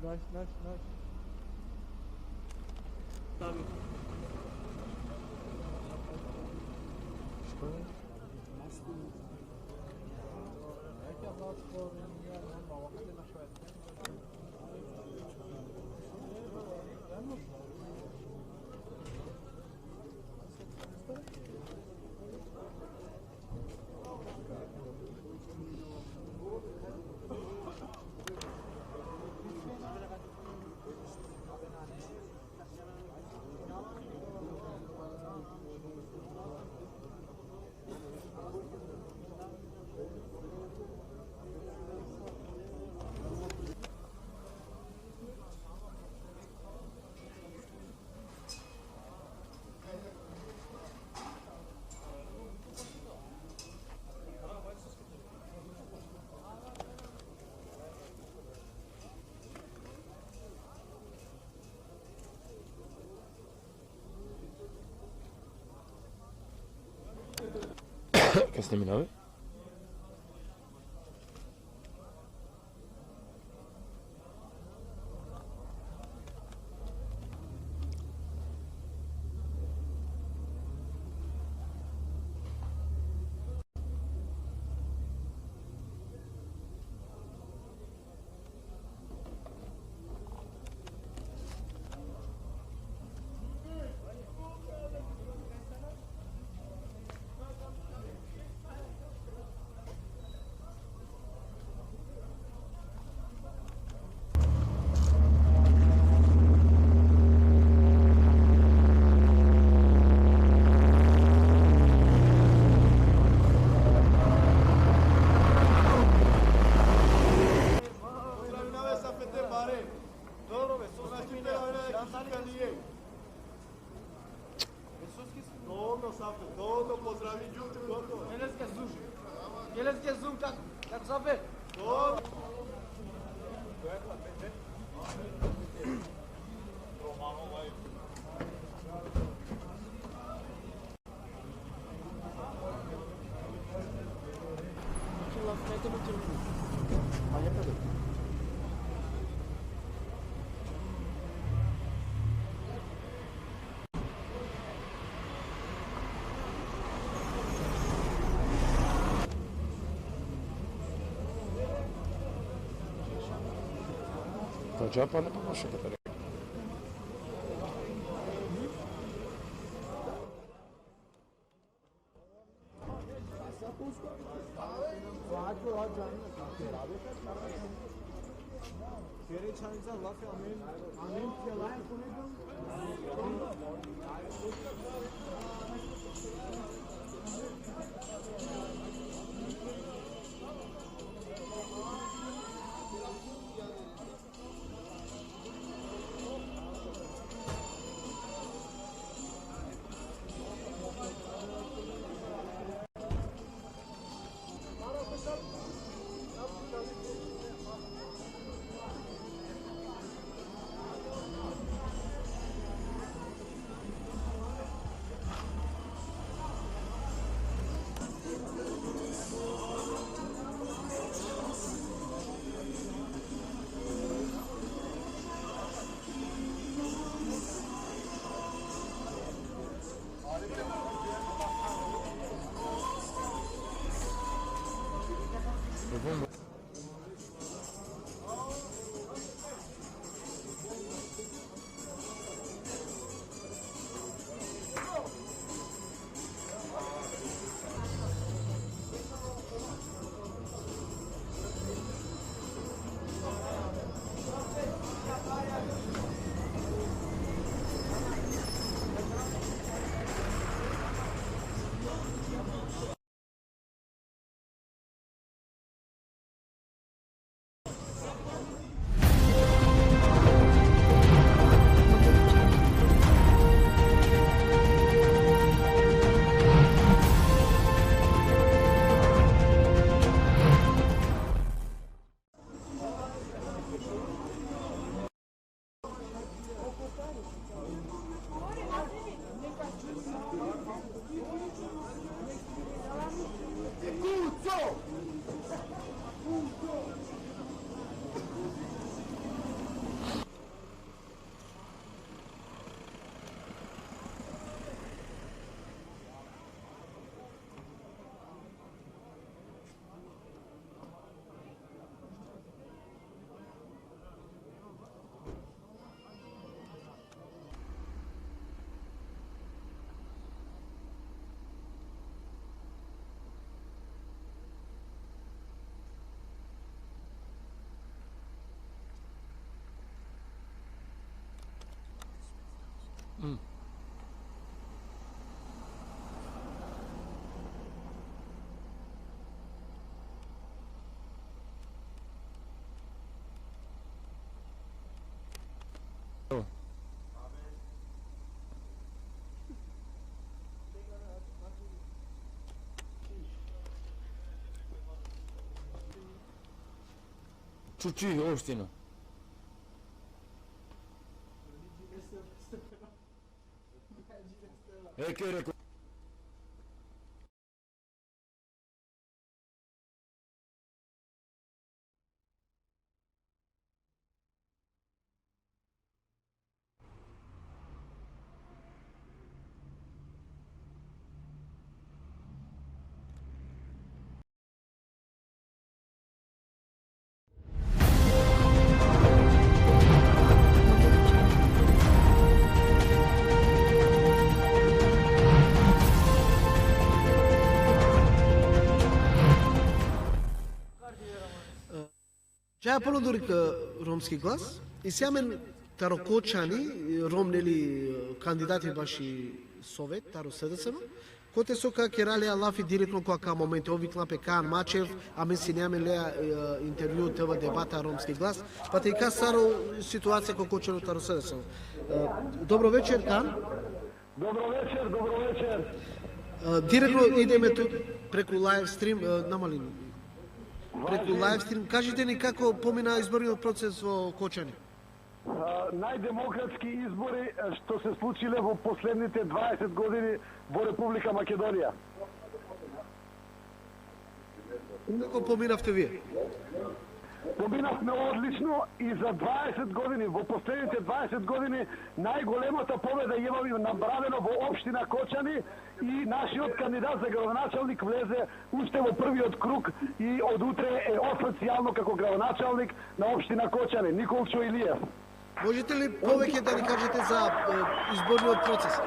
Naš, naš, naš, naš. Tabii. Ka snimina, ve? Dobro, Safi, dobro, pozdravi. Gelecka zum. Gelecka zum, kako, kako Safi? Dobro. Pa džaba ne pomaše da. Mm. Čuči, ovo što je. E, kaj je rekao? Ja, ponodurik, e, Romski glas. Isi amen taro Kočani, Rom neli, e, kandidati baši sovet, taro S D S M. Kote so ka kera le lafi direktno ko ka momenti, ov iklja pe Kaan Mačev, amen sine amen le, e, intervju, T V debata, Romski glas. Pa te iklja sar o situacija ko Kočani taro S D S M. E, dobro večer, Kaan. Dobro večer, dobro večer. E, direktno ideme tu preku live stream, e, namalin. Preku live stream. Kažite ni kako pomina izborni proces vo Kočani. А, најдемократски избори, а, што се случиле во последните дваесет години во Република Македонија. Како поминавте вие? Поминавме одлично и за дваесет години, во последните дваесет години најголемата победа ја имаме направено во општина Кочани и нашиот кандидат за градоначалник влезе уште во првиот круг и од утре е официјално како градоначалник на општина Кочани, Николчо Илиев. Можете ли повеќе да ни кажете за, е, изборниот процес?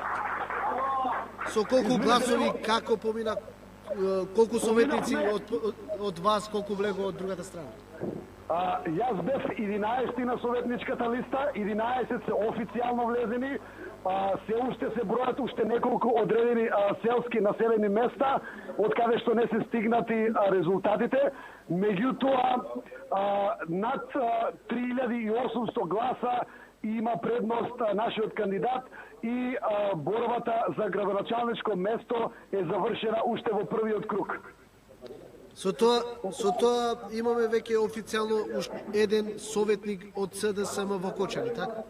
Со колку гласови, како помина, е, колку советници од, од, од вас, колку влего од другата страна? А, јас бев единаести на советничката листа, единаесет се официјално влезени, а, се уште се бројат уште неколку одредени, а, селски населени места, од каде што не се стигнати, а, резултатите. Меѓутоа, а, над, а, три илјади и осумсто гласа има предност, а, нашиот кандидат и, а, борбата за градоначалничко место е завршена уште во првиот круг. Со тоа, со тоа имаме веќе официјално уште еден советник од С Д С М во Кочани, така?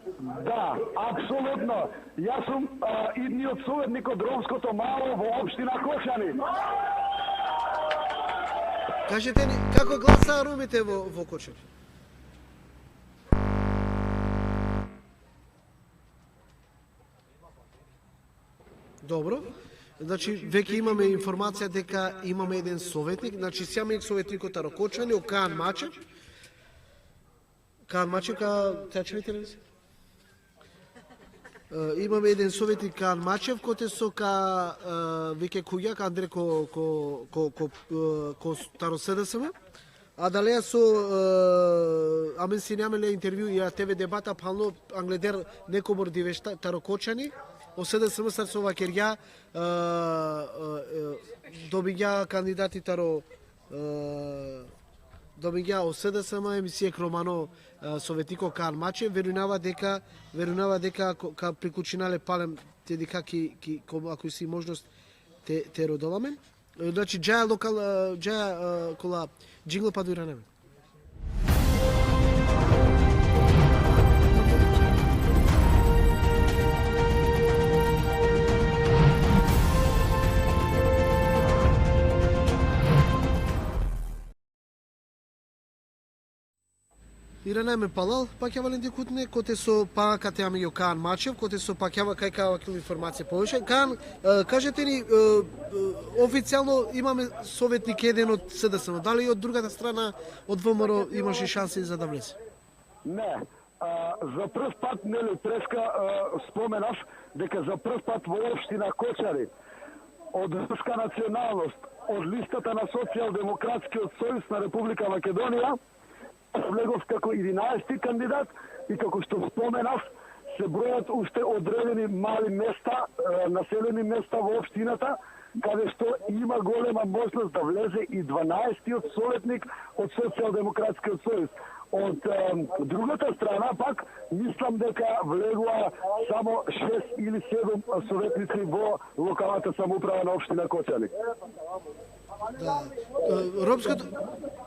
Да, апсолутно. Јас сум, а, идниот советник од Ромското мало во општина Кочани. Кажете ни, како гласаа Ромите во, во Кочани? Добро. Значи, веќе имаме информација дека имаме еден советник, значи, сјаме советникот таро Кочани, о Каан Мачев. Каан Мачев, ка, тече ли телевизија? Е, имаме еден советник Каан Мачев, коте со ка, е, веќе куѓа, ка Андре ко, ко, ко, ко, е, ко с-, таро С Д С М. Adalea so, e, amen sine amen le intervju i a T V debata phanlo angleder nekobor diveshta taro Kočani, o S D S M sar so vakergja, e, e, e, dobigja kandidati taro, e, dobigja o S D S M em si ek romano, e, sovetiko Kaan Mačev, verujnava deka, verujnava deka ko-, ka priključina le palem te dikha ki, ki, ko-, ako si možnost te, te rodela amen. Znači, džaja lokal, e, džaja, e, kola džingl pa do irana amen. Irana amen palal, pakjava len dikutne, kote so pa kate amen o Kaan Mačev, kote so pakjava kaj ka vakil informacija poviše. Kaan, e, kažete ni, e, e, oficijalno imame sovetnik eden od S D S M, dali od drugata strana od V M R O имаше шанси за да влезе? Не. А, за прв пат, нели, преска, а, споменав дека за прв пат во општина Кочани од румска националност, од листата на Социјалдемократскиот сојуз на Република Македонија, влегов како единаести кандидат и, како што споменав, се бројат уште одредени мали места, е, населени места во општината, каде што има голема можност да влезе и дванаестиот советник од Социјалдемократскиот сојуз. Од, е, другата страна пак, мислам дека влегува само шест или седум советници во локалната самоуправа на општина Кочани. Да. Е, ромското,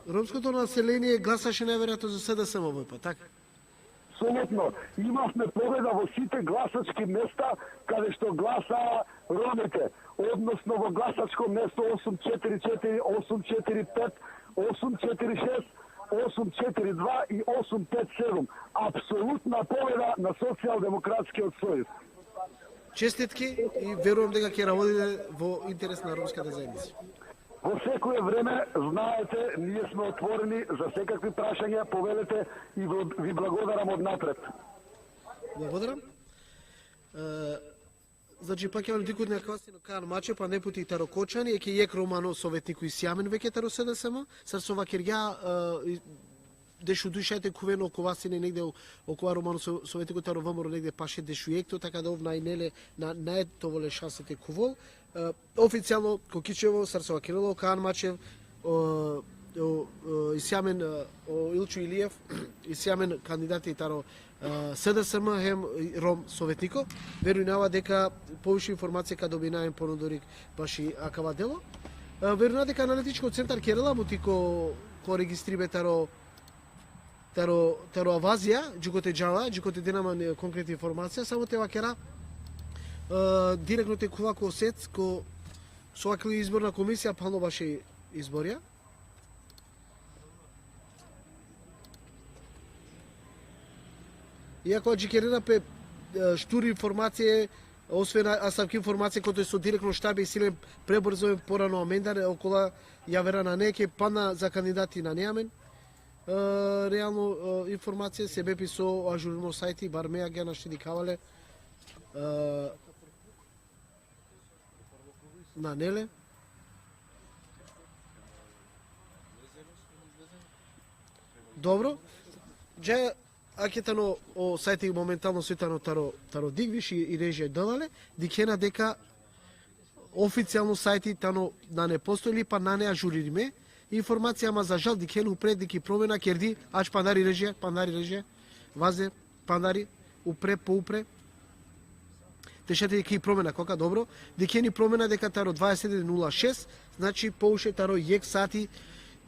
ромското население гласаше најверојатно за С Д С М овој пат, така? Абсолутно. Имавме победа во сите гласачки места каде што гласаа Ромите, односно во гласачко место осум четири четири, осум четири пет, осум четири шест, осум четири два и осум пет седум. Апсолутна победа на Социјалдемократскиот сојуз. Честитки и верувам дека ќе работите во интерес на ромската заедница. Во секое време, знаете, ние сме отворени за секакви прашања, повелете и ви, ви благодарам однапред. Благодарам. Е, значи, пак ќе дикут на квасино Каан Мачев, па не пути таро Кочани, е ке јек романо советник кој сјамен веќе таро С Д С М, сар со вакерѓа, е, и dešuduj šaj te khuven okova sine negde o-, okova romano so-, sovetniko taro V M R O negde paše dešujekto, taka da ov nane le, na, nane te ovel e šansa te khuvol. E, oficijalno ko Kičevo, sar so vakerela o Kaan Mačev, o, o, o, isi amen, e, o Ilčo Ilijev, isi amen kandidati taro, e, S D S M hem Rom sovetniko. Verujnava deka poviše informacija ka dobinaja ponudori baši akava delo. E, verujnava deka analitičko centar kerela buti ko, ko registribe taro, taro, taro avazija, dži kote džala, dži kote dena man, e, konkretna informacija, samo te vakera, e, direktno te khuva ko SEC, ko so akli izborna komisija, phanlo baši izborija. Iako adžikerena pe, e, štur informacije, osven a-, asavki informacije kote so direktno štabi isi len prebrzo porano amendar, okola javera nane, ke pana za kandidati nane amen. E, realno, e, informacije, sebepi so ažurimo sajti, bar me agjaar našti dikhava le. E, nane le. Dobro. Dža, ake tano o sajti momentalno so tano taro, taro dig, više i režija dela le, dikhena deka oficijalno sajti tano nane postojli, pa nane ažuririme informacija, ama za žal dikhen upre deka i promena kerdi, ač pandari režija, pandari režija, vaze, pandari, upre, poupre. Te šaj te dikhe i promena koka, dobro. Dikhen i promena deka taro dvaeset nula šest, znači pouše taro jekh sati,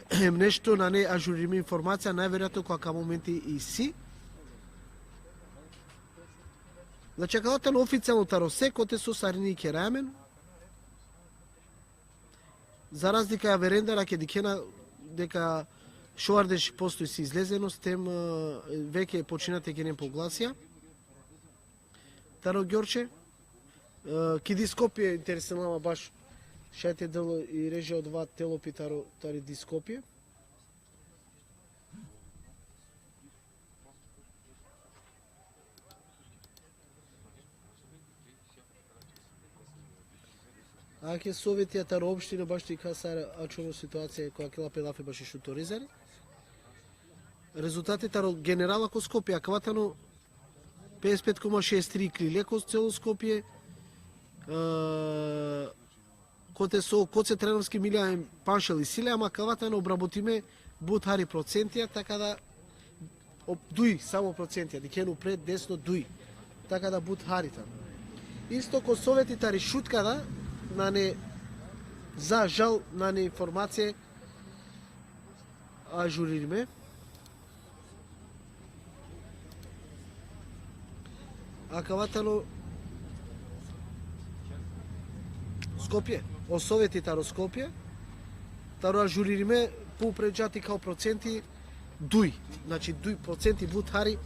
em, nešto nane ažuririme informacija, najverojatno ko akav momenti isi. Znači, akava tano oficijalno taro SEC, kote so sarine keraja amen. Za razlika averendar, ake dikhena deka šovardeš posto isi izlezenost, tem, e, veke počina te keren poglasija. Taro Gjorče, e, ki di Skopje interesinela ma baš, šaj te del i režija odova telopi taro, tari di Skopje. Ake sovetija taro opština baš te dikha sar ačhono situacija, ko akela pe lafi baši Šuto Orizari. Rezultati taro generala ko Skopje, akava tano pedeset pet koma šeeset tri iklile ko celo Skopje. E, kote so, kote Trenovski milja em panšel isi le, ama akava tano obrabotime but hari procentija, taka da, o, duj samo procentija, dikhen upre desno duj. Taka da but hari tano. Isto ko soveti tari Šutka da, nane, za žal, nane informacije ažuririme. Akava tano Skopje, o soveti taro Skopje, taro ažuririme, poupre dža te dikha o procenti, duj, znači duj procenti but hari,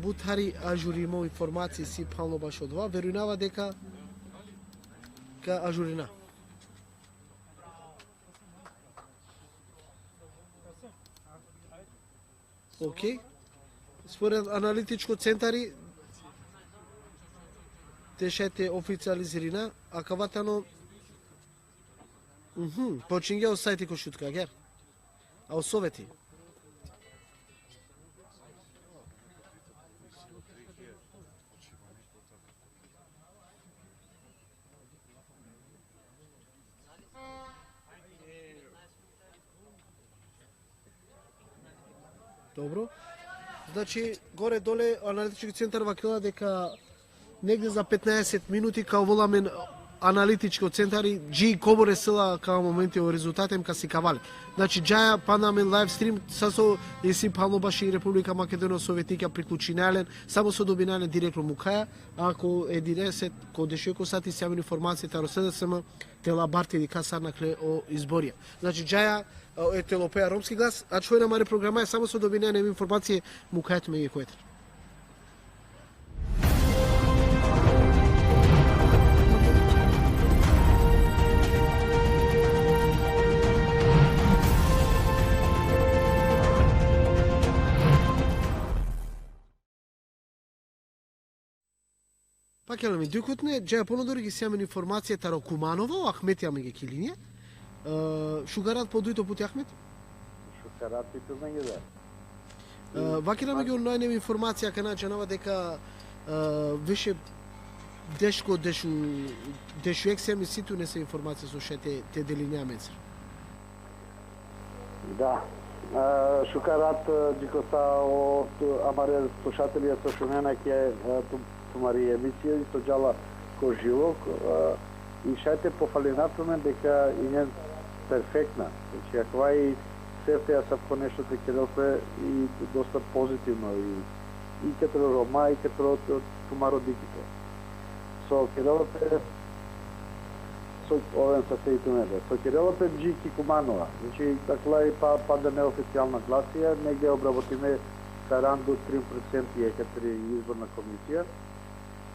but hari ažurimo informacije isi phanlo bašo odova, verujnava deka ka ažurina. Okej. Spored analitičko centari, te šaj te oficializirina, akava tano, mhm, počingja o sajti ko Šutka, agjaar. A o soveti. Dobro. Znači, горе-долу, аналитички центар вакела дека негде за петнаесет минути ка овола мен аналитичко центар и джи коборе села ка моменти о резултати ем ка сикавале. Значи, джаја панда мен лајв стрим, са со еси пално баши Република Македонија советника приклучинален, само со добинален директно мукаја, ако единесет, ко дешуеко сати сјамен информација таро СДСМ, тела барти дика сарнакле о изборија. Значи, джаја, е телопеа Ромски глас, а чојна маре програма е само со добинален информација мукајат ме и којтер. Pakelami, dikutne, džaja ponodori ki sjamen informacija taro Kumanovo, Ahmeti amenge ki linija. E, šukarat po dujto puti, Ahmet. Šukarat i tumenge da. E, vakirena amenge o najnevi informacija, akana džanava deka, e, više deško, dešujekh sijam isi tut nesave informacija so šaj te, te delinen amencar. Da. E, šukar rat, e, dži ko sa o, tu, amare slušatelja so šunena ki, e, tu, tumari emisija, isto džala ko živo, e, i šaj te pofalina tumen deka inen perfektna. Znači, akava i sefte asavko nešto te kerel pe i dosta pozitivno i, i kataro Roma, i kataro tu, tumaro dikhibe. So kerela pe, so, oven sa se i tumende. So kerela pe dži ki Kumanova. Znači, dakle, pa, panda neoficijalna glasija, negde obrabotime saranda trin procenti e katari izborna komisija,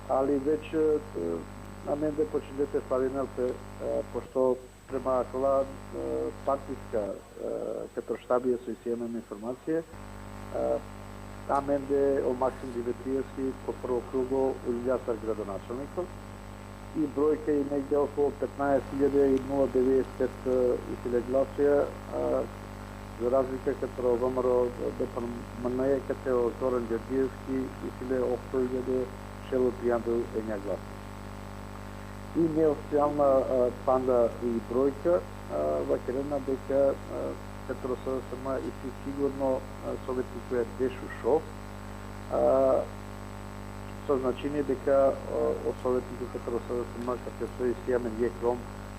ali već, e, amende počinde te slavinel pe, e, pošto prema akala, e, partiska, e, kataro štabija so isi amen informacija, e, amende o Maksim Dimitrijevski ko prvo krugo uljulja sar gradonačelniko i brojka i negde oko petnaest hiljade i nula devedeset pet, e, isi le glasija, e, za razlika kataro VMRO, e, D P M N, kate o Zoran Đorđievski isi le ohto hiljade šel u trianda enja glasija. I neoficijalna, e, panda i brojka, e, vakerena deka, e, kataro SDSM isi sigurno, e, sovetniko dešušov, e, so značini deka, e, o sovetniko kataro SDSM, kate so isi amen jekh Rom,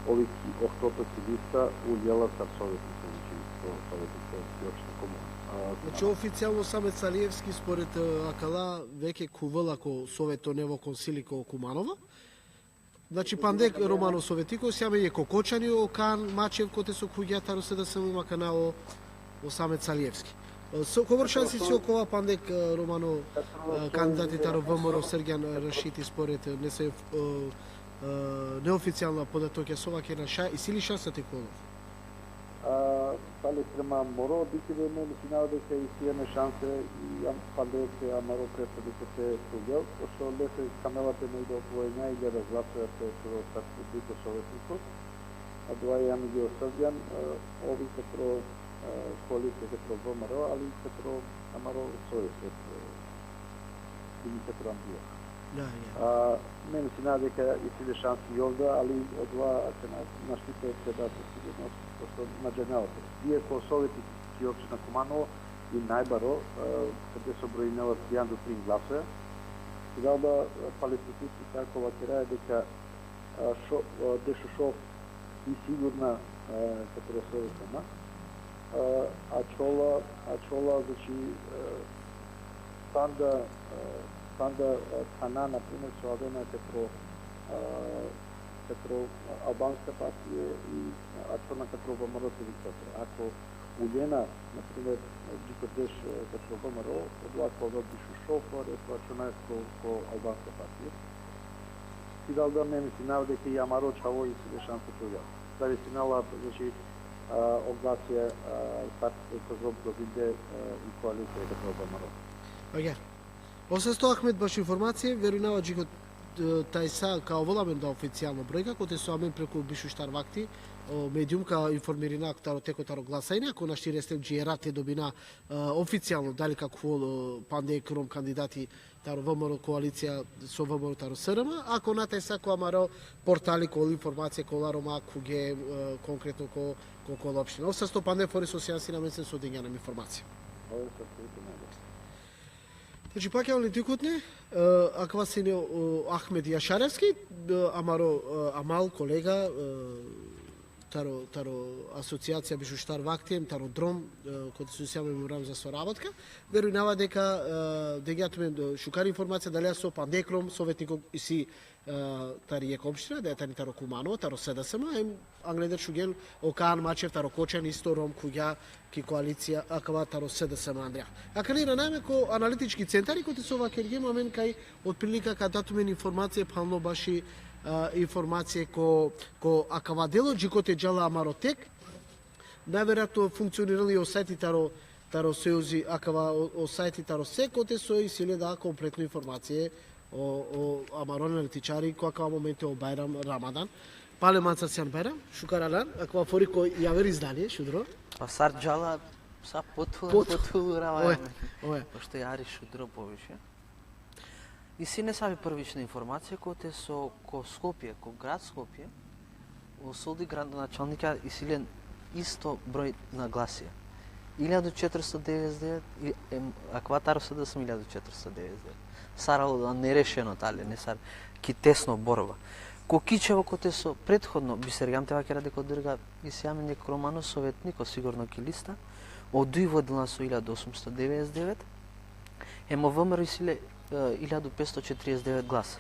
ov i ki ohtoto ki lista, uljela sar sovetniko, znači, so-, sovetniko ki opština Kumanovo. E, Znači, oficijalno Samet Salievski, spored, e, akala, veke khuvela ko Soveto Nevo Konsili ko Kumanova. Znači, pandek romano sovetniko, sijam jekh o Kočani, o Kaan Mačev, kote so khuvgja taro SDSM, akana o, o Samet Salievski. E, so, kobor šansi isi okova pandek, e, romano, e, kandidati taro VMRO Sergjan Rašiti, spored, e, nesave, e, e, neoficijalna podatokja so vakerena, ša-, isi li šansa te khuvol ov? A, pali prema moro dikhibe, me mislinava deka isi amen šanse i am-, pandek amaro prethodniko te khuvgja, pošto lese kamela pe negde oko enja hiljada glasija te, te, te, te sovetniko. Adava i amenge o Sergjan, e, ov i kataro, e, koalicija kataro VMRO, ali kataro amaro Sojuz, e, ili kataro amaro. Da, ja. A, me mislinava deka isi le šansi i ov da, ali odova akana našti te, te da sigurno, pošto na džanela pe. Iako sovetniko ki opština Kumanovo i najbaro, e, kate so brojinela trianda trin glasija, i da, da, e, pali statistika, ako vakeraja deka, e, šo-, e, dešušov i sigurna, e, kataro SDSM, e, ačhola, ačhola, znači, e, panda, e, panda, e, thana, na primer, so avena kataro, e, kataro albanska partija i ačhona kataro VMRO te viksate. Ako uljena, na primer, dži ko deš, e, kataro VMRO, odova ka ovel dešušov, e, ačhona ko, ko albanska partija. I da, da, me mislinava deka i amaro čhavo isi le šansa te uljol. Zavisinela, znači, a, o glasija, a, sar, e, kozom dobinde, e, i koalicija kataro VMRO. Agjaar. O sasto Ahmed, baši informacija, verujnava dži ko, e, tajsa ka ovel amen da oficijalno brojka, kote so amen preku Bišuštar Vakti, o medium ka informirina taro teko taro glasajne, ako našti restel dži e rat te dobina, e, oficijalno, dali ka khuvol, e, pandek Rom kandidati taro VMRO koalicija so VMRO taro SRM, ako na tajsa ko amaro portali ka ovel informacija kola Roma khuvge, e, konkretno ko, ko, ko opština. O sasto, panda fori so sijan sine amenca so dingjan amen informacija. Znači, pakja o lindikutne, e, akava sine o Ahmed Jašarevski, e, amaro, e, amal, kolega, e, taro, taro asocijacija Bišuštar Vakti, taro Drom, e, kote so isi amen memorandum za sorabotka. Verujnava deka, e, dingja tumen, e, šukar informacija, dali so pandek Rom sovetniko isi, e, tari jekh opština, da tani taro Kumanovo, taro SDSM, em angleder šungjen o Kaan Mačev taro Kočani, isto Rom, khuvgja ki koalicija, akava taro SDSM andre. Akana irana amen ko analitički centari, kote so vakergjum amen kaj otprilika ka da tumen informacija, phanlo baši, e, informacija ko, ko akava delo, dži kote džala amaro tek. Najverojatno funkcionirela i o sajti taro, taro Sojuzi, akava o, o sajti taro se, kote so isi le da kompletno informacija o, o amaro analitičari, ko akava momente o Bajram Ramadan. Pale manca sian, Bajram, šukar alan, akava fori ko javer izdanie, šudro. Pa sar džala, Sa pothul, Pothul. pothul urava Oe, amen. oe. Pošto jari šudro poviše. Isi nesave prvične informacije kote so ko Skopje, ko grad Skopje, o soldi gradonačalnika isi len isto broj na glasija. Iljadu četiristo devedeset devet, i, em, akava taro S D S M iljadu četiristo devedeset devet. Sar alo da nerešeno tale, ne sar ki tesno borba. Ko Kičevo kote so prethodno bistergjam te vakera deka o Durga isi amen jek romano sovetniko sigurno ki lista, o DUI vodinela so iljadu osumsto devedeset devet, em o V M R O isi le, e, iljadu petsto četirieset devet glasa.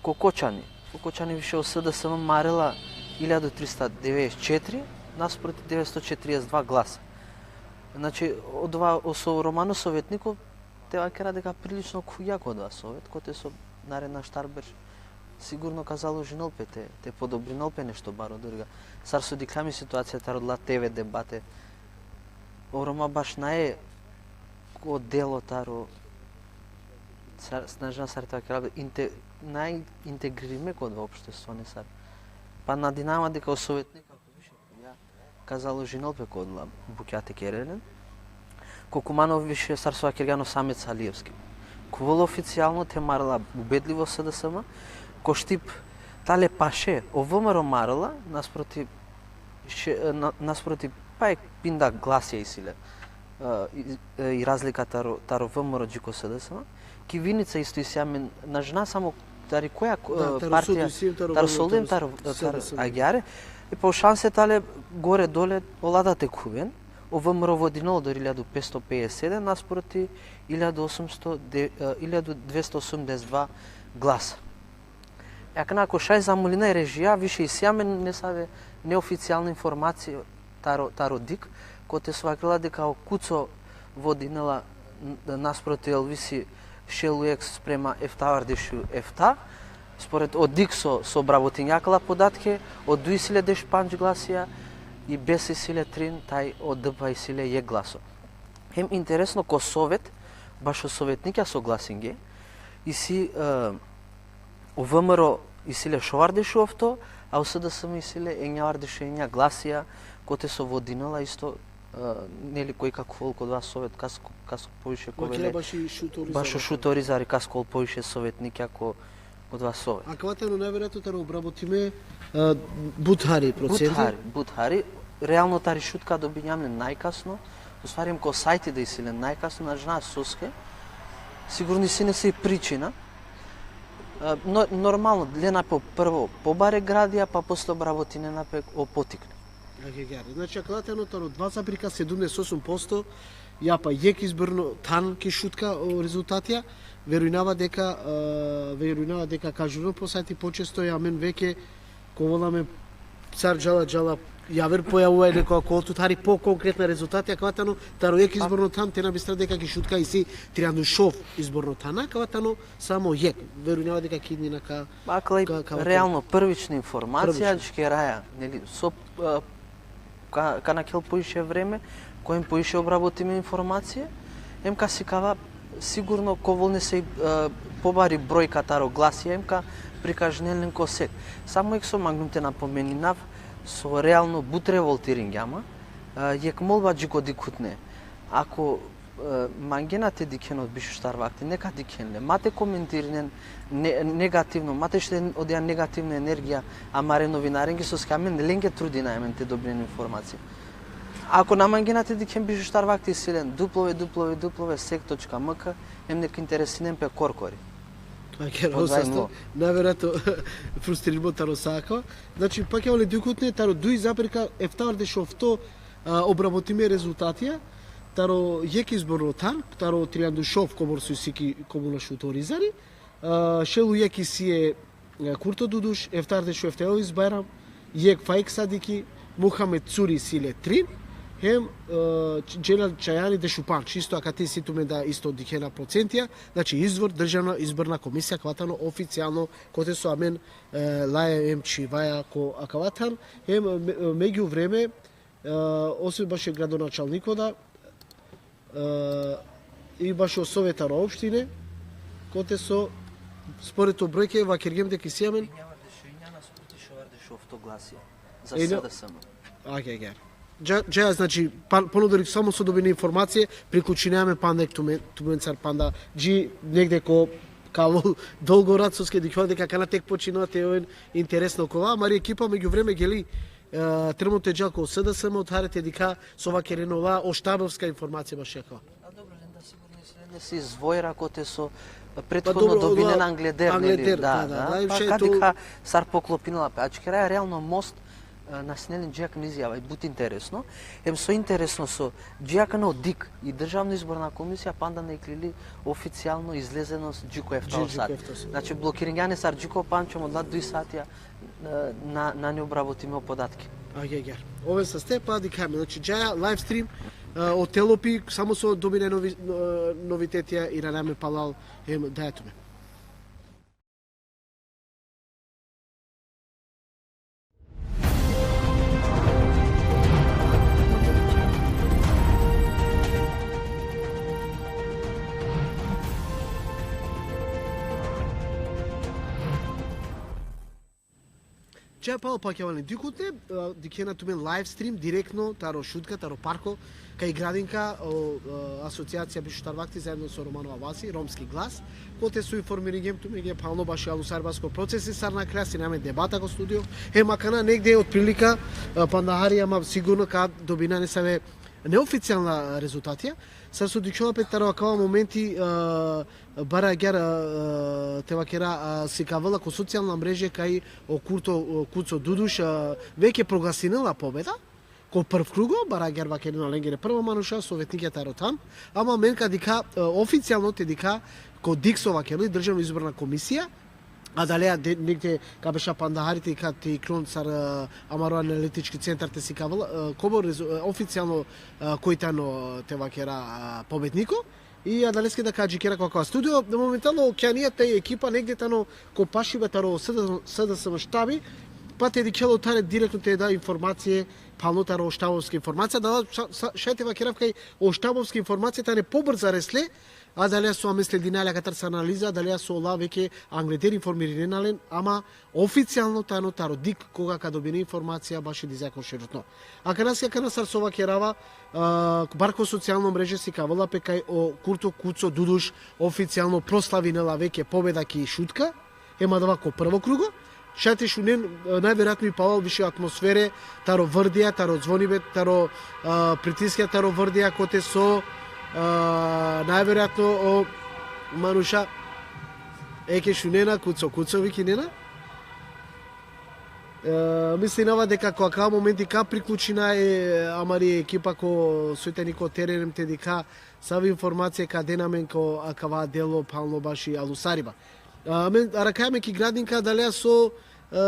Ko Kočani, ko Kočani više o S D S M marela iljadu trista devedeset četiri, nasproti devetsto četirieset dva glasa. Znači, odova, o so romano sovetniko, te vakera deka prilično khuvgja ko odova sovet, kote so naredna štar berš sigurno ka založinel pe te, te podobrinel pe nešto baro Durga. Sar so dikhlja mi situacija taro odola T V debate, o Roma baš nae ko delo taro, sar, snažna sar te vakera, inte, nae integririme ko odova opštestvo, ne sar. Pa nadinava deka o sovetnik, ako više, ja, ka založinel pe ko odola bukja te kerel len. Ko Kumanov više sar so vakergjan o Samet Salievski. Ka ovel oficijalno te marela ubedlivo S D S M, ko Štip tale paše, o V M R O marela, nasproti, še, na, nasproti, pa jek pinda glasija isi le, e, i, e, i razlika taro, taro V M R O dži ko S D S M. Ki Vinica isto isi amen, na džana samo tari koja, e, Da, taro partija, sud isi, taro taro V M R O, soldi em taro taro, taro S D S M. agjare. E pa o šanse tale gore dole ola da te khuven. O V M R O vodinela odori iljadu petsto pedeset sedam nasproti iljadu osumsto de, e, iljadu dvesta osumdeset dva glasa. E akana ako šaj zamolina e režija, više isi amen nesave neoficijalna informacija taro, taro DIK, kote so vakerela deka o Kuco vodinela n-, nasproti Elvisi šel u jek sprema eftavardeš u efta. Spored o DIK so, so obrabotingja akala podatke, o DUI isi le deš pandž glasija, i BES isi le trin, taj o DP isi le jek glaso. Hem interesno ko sovet, bašo sovetnikja so glasinge, isi, e, o V M R O isi le šovardeš u ofto, a o S D S M isi le enjavardeš u enja glasija, kote so vodinela isto, e, neli, koj ka ovel ko odova sovet, kas, kas poviše ka ovel le, Bašo Šuto Orizari. Bašo Šuto Orizari, kas ka ovel poviše sovetnikja ko, ko odova sovet. Akava tano najverojatno taro obrabotime, e, but hari procenti. But hari, but hari. Realno tari Šutka dobingjam len najkasno. U stvari em ko sajti da isi len najkasno, na džana soske. Sigurno isi nesave pričina. E, no, normalno, lena pe prvo pobare gradija, pa posle obrabotinena pe o potikne. Agjaar. Znači, akava tano taro dva zapirka sedumdeset osum posto, ja pa jek izborno than ki Šutka o rezultatija, verujnava deka, e, verujnava deka ka ažurno po sajti počesto, ja amen veke ka ovel amen sar džala, džala, javer pojavua nekoga ka ovel tut hari po konkretna rezultatija, akava tano taro jek izborno than, te na bistra deka ki Šutka isi trianda u šov izborno thana, akava tano samo jek, verujnava deka ki idnina ka... Akala i Ka-, ka-, realno prvična informacija, Prvična. Dži keraja, neli, so, e, ka, ka nakhel poviše vreme, ka oven poviše obrabotime informacije, em ka sikava sigurno ka ovel nesave, e, pobari brojka taro glasija, em ka prikažinel len ko sek. Samo jek so manglum te napomeninav, so realno but revoltiringjam, e, jek molba dži ko dikhutne. Ako, e, mangena te dikhen o Bišuštar Vakti, neka dikhen le. Ma te komentirinen ne-, negativno, ma te šten odoja negativna energija amare novinarenge, soske amen lenge trudinaja amen te dobinen informacija. Ako na mangena te dikhen Bišuštar Vakti, isi len w w w sek točka m k, em neka interesinen pe korkori. Agjaar, Odova o sasto, mo. najverojatno frustririmo taro sa akava. Znači, pa ka ovel dikhutne, taro duj zapirka eftavardeš ofto, a, obrabotime rezultatija, taro jek izborno than, taro trianda u šov kobor so isi ki komuna Šuto Orizari, a, šel u jek isi e, e, Kurto Duduš, eftavardeš u efta Elvis Bajram, jek Faik Sadiki, Muhamed Curi isi le trin, hem, e, Č-, Dželal Čajani deš u pandž, isto akate isi tumen da isto dikhena procentija, znači izvor Državna izborna komisija, akava tano oficijalno, kote so amen, e, laja em čhivaja ko akava than, hem, me-, megjuvreme, e, osven bašo gradonačalniko da, e, i bašo soveta ro opštine, kote so, spored o brojke, vakergjem deka isi amen. Enjavardeš u enja nasproti šovardeš u ofto glasija. Za Enja- S D S M. Agjaar, agjaar. Dža-, džaja, znači, pa-, ponudili samo so dobine informacije, priključinea amen panda ek tumen, tumencar panda, dži negde ko kavol dolgo rat, soske dikhjola deka akana tek počinela te oven interesno kola, amari ekipa megjuvreme geli, e, trenutno te dža ko S D S M, othare te dikha so vakerena ola, o štabovska informacija bašo akava. A dobro, len da sigurno si, len da si iz Vojra kote so prethodno dobro, dobinen ola angleder, neli? Angleder, da, da, da, da. Da, i pa šaj ka tu dikha sar poklopinela pe. Adžikeraja realno most, e, na sine len dži akana izjava, i but interesno. Em so interesno so, dži akana o dik, i Državna izborna komisija panda na iklili oficijalno izlezeno dži ko efta o sat. Dži, dži ko efta o sat. Znači, blokiringja amen sar dži ko pandž, em odola duj satija, e, na, nane obrabotime o podatke. Agjaar, agjaar. Oven saste, pa dikha amen. Znači, džaja live stream, e, o Telopi, samo so dobine novi-, no-, novitetija, irana amen palal, em, daja tumen. Džaja palal, pakjavalen. Dikhute, e, dikhena tumen live stream direktno taro Šutka, taro parko, kaj gradinka o, e, Asocijacija Bišuštar Vakti zaedno so Romanova Vasi, Romski glas, kote so informiringjem tumenge palno baši Alusaribasko procesi, sar nakhlja sine amen debata ko studio, hem akana negde otprilika, e, panda hari, ama sigurno ka dobina nesave neoficijalna rezultatija, sar so dikhjola pe taro akava momenti, e, bar agjaar, e, te vakera, e, sikavela ko socijalna mreže kaj o Kurto, o Kuco Duduš, e, veke proglasinela pobeda, ko prvo krugo, bar agjaar vakerena lengere prva manuša, sovetnikja taro than, ama amen ka dikha, e, oficijalno te dikha, ko dik so vakerela i Državna izborna komisija, adalea de-, negde ka beša panda hari te dikha te iklon sar, e, amaro analitički centar te sikavela, e, kobor rezu-, e, oficijalno, e, koj tano te vakera, e, pobedniko. I adaleske da ka adžikera ko akava studio, momentalno okjanija te ekipa negde tano ko pašibe taro S D S, S D S M štabi, pa te dikhel othare direktno te da informacije, palno taro štabovska informacija, da, sa-, sa-, šaj te vakerav kaj o štabovska informacija tane pobrza resle, adalea so amen sledinea lakatar sa analiza, adalea so ola veke angleder informirinena len, ama oficijalno tano taro dik koga ka dobine informacija baši dizajko šerutno. Akanaske akana sar so vakerava, e, bar ko socijalno mreže sikavela pe kaj o Kurto Kuco Duduš oficijalno proslavinela veke pobeda ki Šutka, hem adava ko prvo krugo, šaj te šunen, e, najverojatno i palal više atmosfere, taro vrdija, taro zvonibe, taro, e, pritiskja, taro vrdija, kote so, e, najverojatno o manuša eke šunena, Kuco, Kuco vikinena. E, mislinava deka ko akava momenti ka priključina e, amari ekipa ko soj tani ko teren te dikha savi informacije ka den amen ko akava delo palno baši Alusariba. E, amen arakhaja amen ki gradinka, adalea so, e,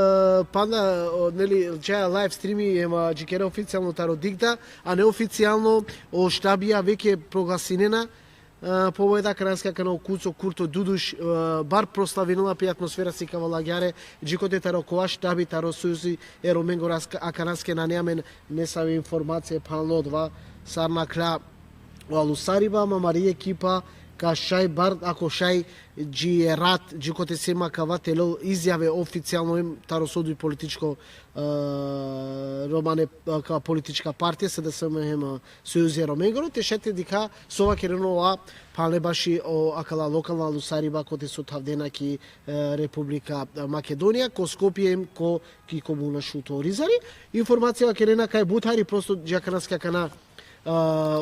panda, o, neli, džaja live streami, ema, adžikera oficijalno taro dik da, a neoficijalno o štabija veke proglasinena, e, pobeda, akanaske akana o Kuco Kurto Duduš, e, bar proslavinela pe, atmosfera sikavela agjaar, džikote taro kova štabi taro Sojuzi e Romengoro, aska-, akanaske nane amen nesavi informacije palno odova sar nakhlja o Alusariba, ama amari ekipa ka šaj bar, ako šaj dži e rat, džikote sema kava te lel izjave oficijalno hem taro so duj političko, e, romane, e, ka politička partija, S D S M hem, e, Sojuzi e Romengoro, te šaj te dikha so vakerena ola palne baši o akala lokalna Alusariba kote so thavdena ki, e, Republika, e, Makedonija, ko Skopje hem ko, ki komuna Šuto Orizari. Informacija vakerena kaj but hari prosto dži akanaske akana, e,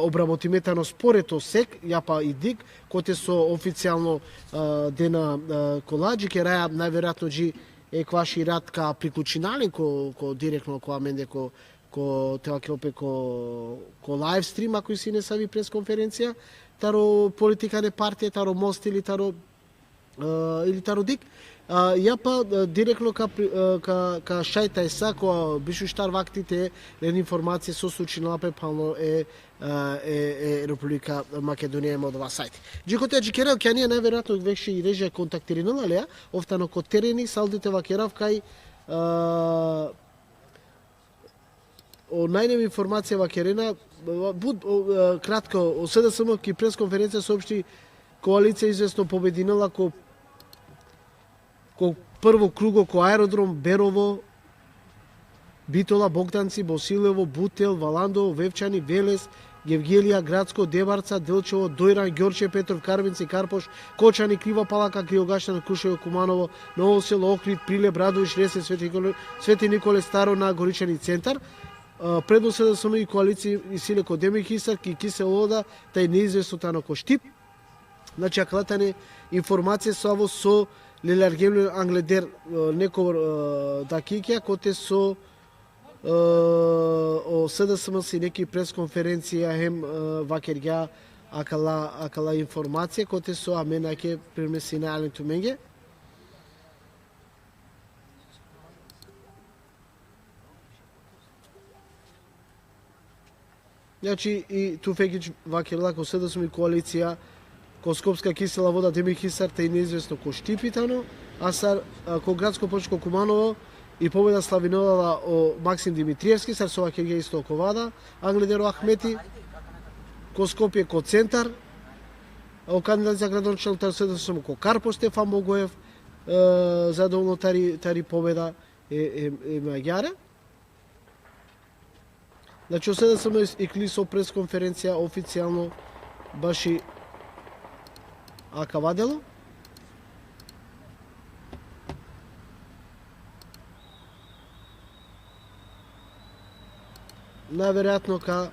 obrabotime tano spored o sek, ja pa i dik, kote so oficijalno, e, dena, e, kola, adžikeraja najverojatno dži ekvaš i rat ka priključina len ko, ko direktno ko amende ko, ko, te vakerel pe ko, ko live stream, ako isi nesavi pres konferencija, taro politikane partija, taro Most ili taro, e, ili taro dik. A, ja pa, e, direktno ka pri-, e, ka, ka šaj tajsa ko Bišuštar Vakti te len informacije so slučinela pe palno e, e, e, e Republika Makedonija hem odova sajt. Džikote adžikera, okjanija najverojatno vekše i režija kontaktirinela lea, ov tano ko tereni, saldo te vakerav kaj, e, o najnevi informacija vakerena, but, o, e, kratko, o S D S M ki pres konferencija soopšti koalicija izvesno pobedinela ko, ko prvo krugo ko aerodrom Berovo, Битола, Богданци, Босилево, Бутел, Валандово, Вевчани, Велес, Гевгелија, Градско, Дебарца, Делчево, Дојран, Ѓорче, Петров, Карвинци, Карпош, Кочани, Клива, Палака, Криогаштан, Крушево, Куманово, Ново Село, Охрид, Прилеп, Радовиш, Ресе, Свети Николе, Свети Николе, Старо на Горичани, центар. А, предно СДСМ и коалиција и силе ко Демир Хисар, ки Кисело Вода, тај неизвестно тано ко Штип. Значи, акала тане информација со аво со леларгемле англедер, е, некор, е, дакикја, коте со, е, о СДСМ си неки пресконференција хем, е, вакергја акала, акала информација, коте со амен аке пренесина ален туменге. Значи, и Туфекич вакерла ко СДСМ и коалиција, ко Скопска Кисела Вода, Демир Хисар, тај неизвестно ко Штип и тано, а сар, а, ко Градско Почко Куманово и победа славинела о Максим Димитриевски, сар со вакерга исто ко Вада, англедеро Ахмети, ко Скопје ко центар, о кандидат за градоначалник тар СДСМ ко Карпош Стефан Богоев, е, задоволно тари, тари победа е, е, е Маѓаре. Значи, о СДСМ икли со пресконференција официјално баши акава дело. Најверојатно ка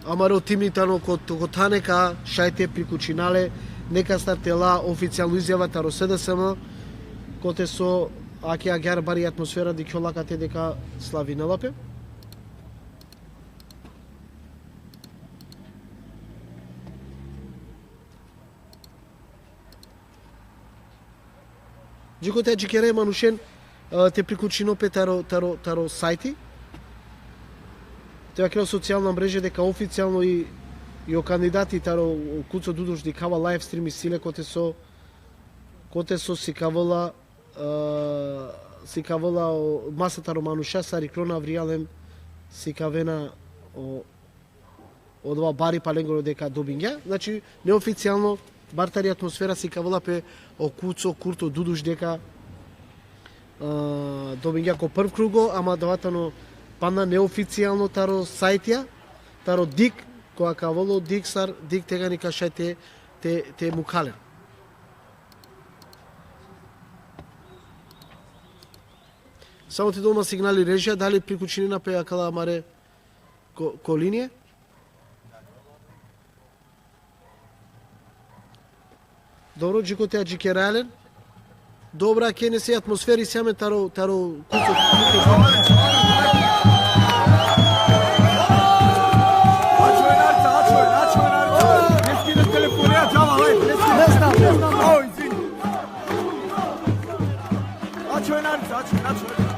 амаро тими тано ко, ко тане ка шајте приклучинале, нека стартела официјално изјава таро СДСМ, коте со аке агјар бари атмосфера дикјола кате дека славинела пе. Џико те џикере манушен, а, те приклучино пе таро, таро, таро сајти. Те вакера социјална мрежа дека официјално и, и о кандидати таро куцо Дудуш дикава лајв стрим и силе коте со, коте со сикавола, а, сикавола о маса таро мануша, сари крона вријалем сикавена о одва бари паленгоро дека добингја. Значи, неофицијално, бар тари атмосфера сикавела пе о куцо Курто Дудуш дека, а, добингја ко прв круго, ама даватано панна неофицијално таро сајтја, таро дик, која каволо дик сар, дик тегани кашај те, те, те мукален. Само ти дома сигнали режија, дали приклучинина пе акала амаре ко, ко линија? Добро, џико те аџикерален. Добра, ке не се атмосфери сеаме таро, таро куцо. Aç oynarsa, aç oyun, aç oynarsa. Eski de telefonu ya, cama, hayır, eski. Ne znam, ne znam. Oj, izvini. Aç oynarsa, aç, aç oyun.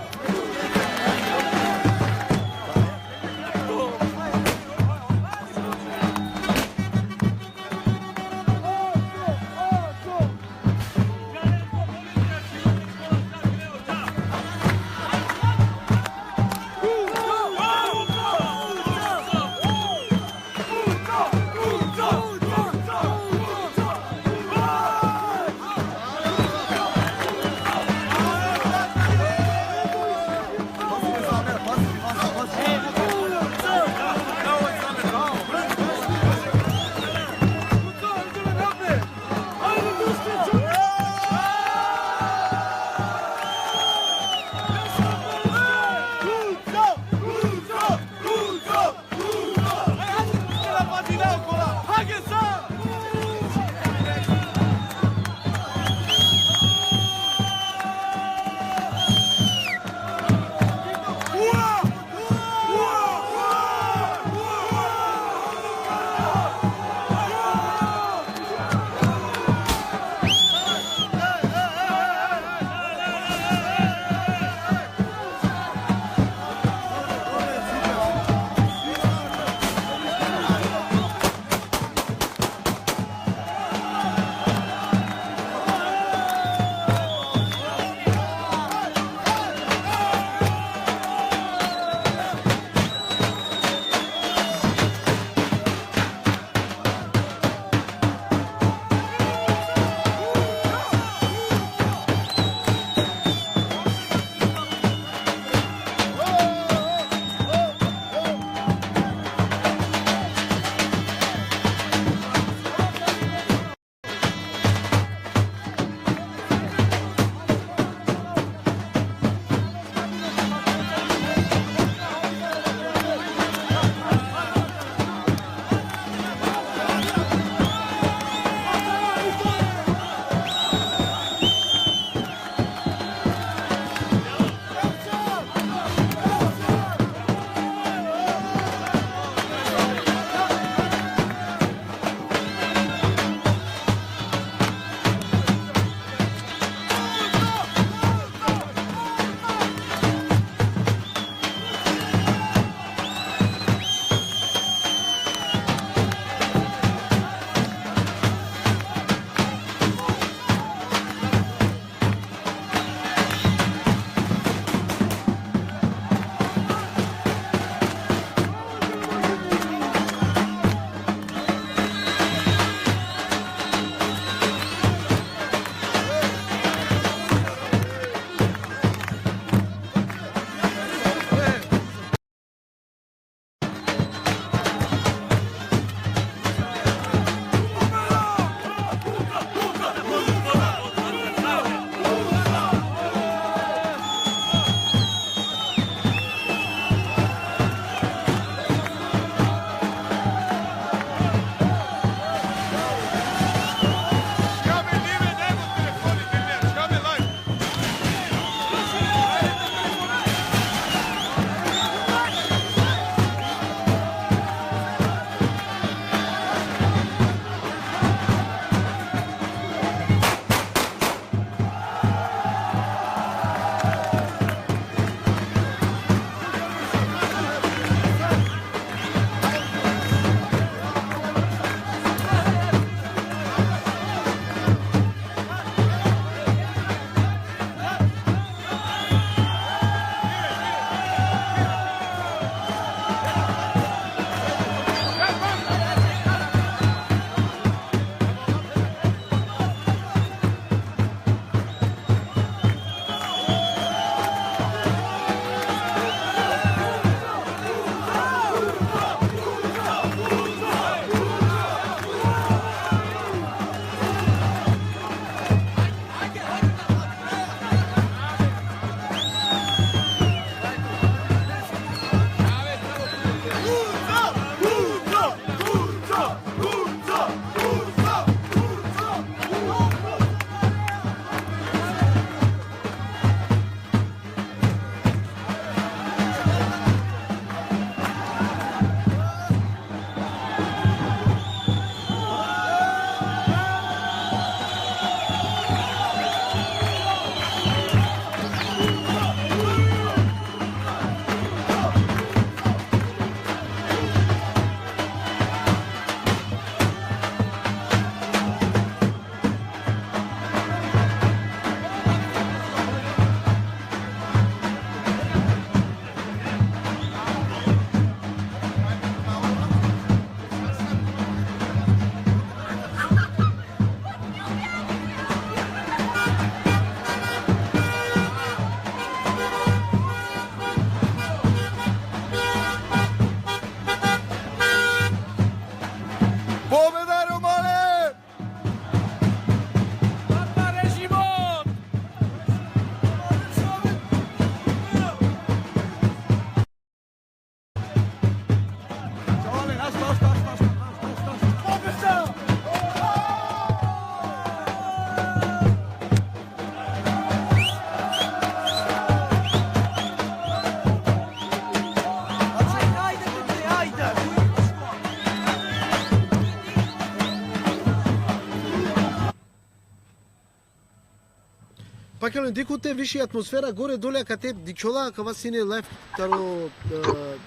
Kalen dikute više atmosfera gore dole, akate dikhola, akava sine live taro, e,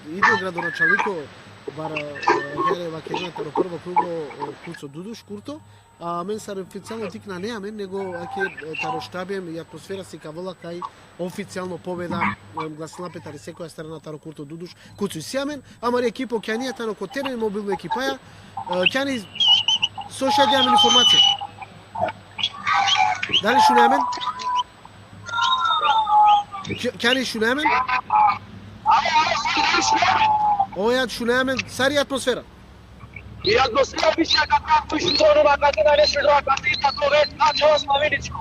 ide gradonačalniko, bara, e, agjaar vakerena taro prvo krugo, e, Kuco Duduš, Kurto. A amen sar oficijalno dikh nane amen, nego ake, e, taro štabi amen i atmosfera sikavela kaj oficijalno pobeda, e, glasnela pe tari sekoja strana taro Kurto Duduš, Kuco. Isi amen amari ekipa o Kjanija tano ko teren, mobilno ekipaja. E, Kjani, so šaj de amen informacija? Dali šune amen? Kja-, Kjani, šune amen? O, ja, šune amen. Sar i atmosfera? I atmosfera više ka, kako išli zonu, ma ka te na nešto drugo, ka te išta to već, znači, ovo Slaviničko.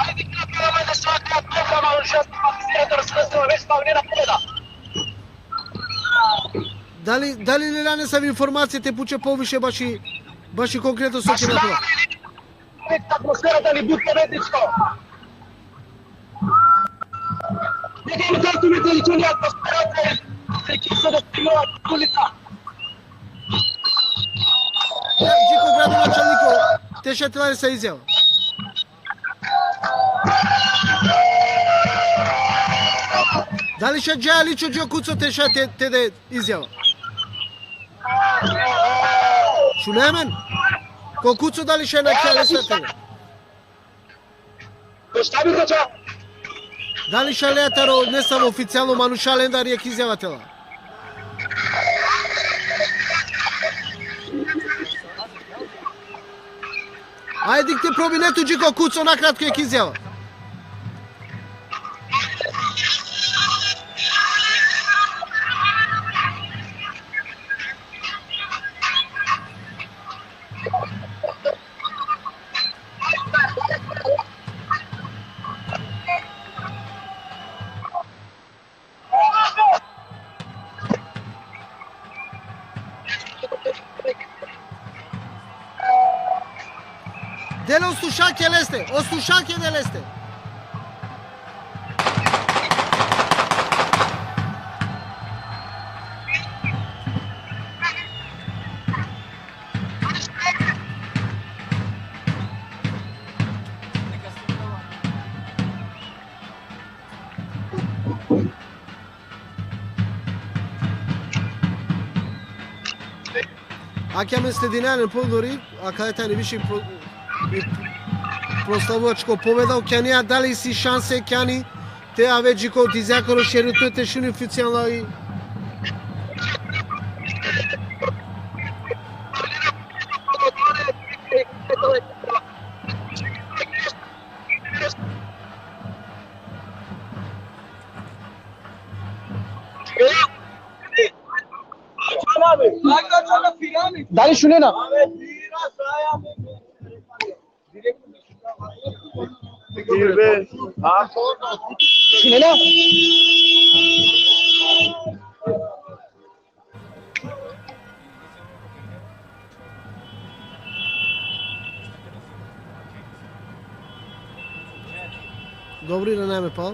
Ajde, kako da već sa, kako da malo šest, kako se je to sve već Slavina pobeda. Dali, dali le lane sa informacija te puče poviše baši, baši konkretno so će napraviti? Atmosfera da li but pobedničko. Neka ima tako mi da li čuli atmosfera, da li, da li kisa da stimula ulica. Džiko gradonačalniko, te šaj te lane sa izjava. Dali šaj dža, ali ču džo Kuco te šaj te, te de izjava. Šune amen? Ko Kuco dali šaj na kjale sa te. Ko štabi ko ča? Dali šaj le taro nesavo oficijalno manuša lendar jek izjava te la? Ajde, te probine tu dži ko Kuco, nakratko jek izjava. Dele o slušake leste, o slušake de leste. Ake amen sledinena len podori, akale tani više pro-, i proslavovačko pobeda, o Kjanija, dali isi šanse Kjani te ave dži ko dizjakoro šeruto te šuni oficijalno i Dali šunena? Šunena? Dobro, iranea amen pal.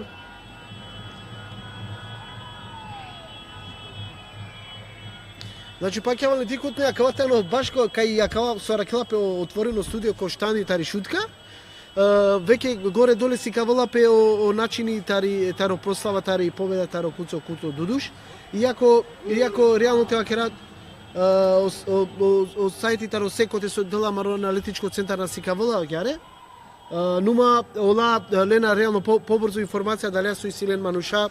Znači, pa kjavali dikutne, akava tano baš ko, kaj akava so arakhela pe o otvoreno studio ko štandi tari Šutka. E, veke gore dole sikavela pe o, o načini tari, taro proslava, tari pobeda, taro Kuco, Kuco Duduš. Iako, iako realno te vakera, e, o, o, o, o sajti taro se kote so dela amaro analitičko centar na sikavela agjaar. E, numa ola, e, lena realno po-, pobrzo informacija, dali so isi len manuša, e,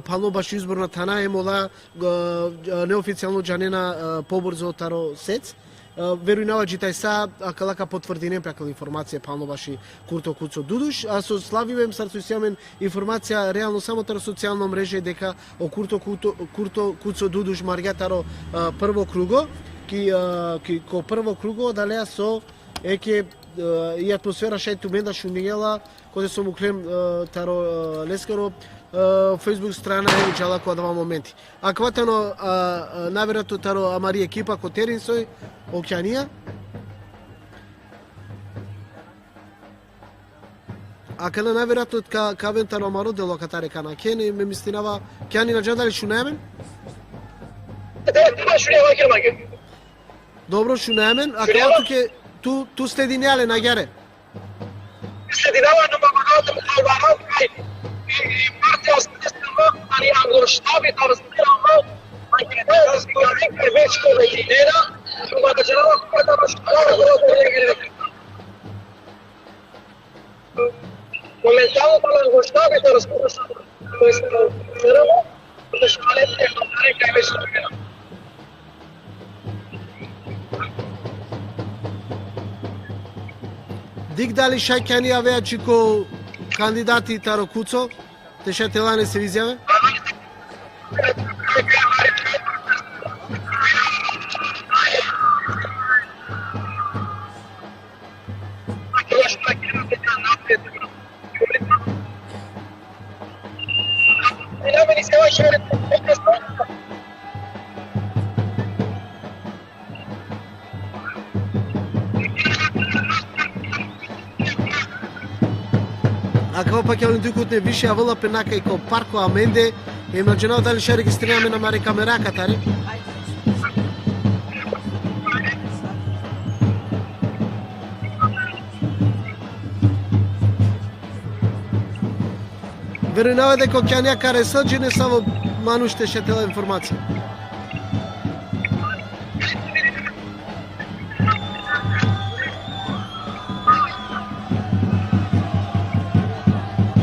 phanlo baši izborna thana, em ola, e, e, neoficijalno džanena, e, pobrzo taro sec. E, verujnava dži tajsa, akala ka potvrdinen pe akala informacija phanlo baši Kurto Kuco Duduš, a so slavime, sar so isi amen informacija realno samo taro socijalno mreže deka o Kurto Kuto-, Kurto Kuco Duduš margja taro, e, prvo krugo, ki, e, ki, ko prvo krugo, dali so eke, e, i atmosfera šaj tumen da šunela, kote so mukhlem, e, taro, e, leskoro, e, Facebook strana e džala ko adava momenti. Akava tano, e, e, najverojatno taro amari ekipa ko teren soj, o Kjanija. Akana najverojatno ka, ka aven taro amaro delo katar akana. Kjani, me mislinava, Kjani, na džanav dali šunea amen? E, ma šunea, ma kjani, ma kjani. Dobro, šunea amen. Akava šunea? Tu ke, tu, tu sledinea len agjaar? Sledinava na Mamadou Alvaro kaj i, i partija S D S M, ali angoštabi taro S D S M, ma i kaj da je razgovarnik kaj već ko Medinera, ma da džanava ko da baš momentalno taro angoštabi taro S D S M, to jest taro S D S M, to je šalete, kaj već ko Medinera. Dik dali šaj kjani avea čiko kandidati taro kuco, te šaj te lane se izjave? Akava pakja olen duj kutne više avela pe nakaj ko parko amende, em na džanav dali šaj registririna amen amare kamera katare. Verujnava deka okjanija ka resel džene savo manuš te šaj te la informacija.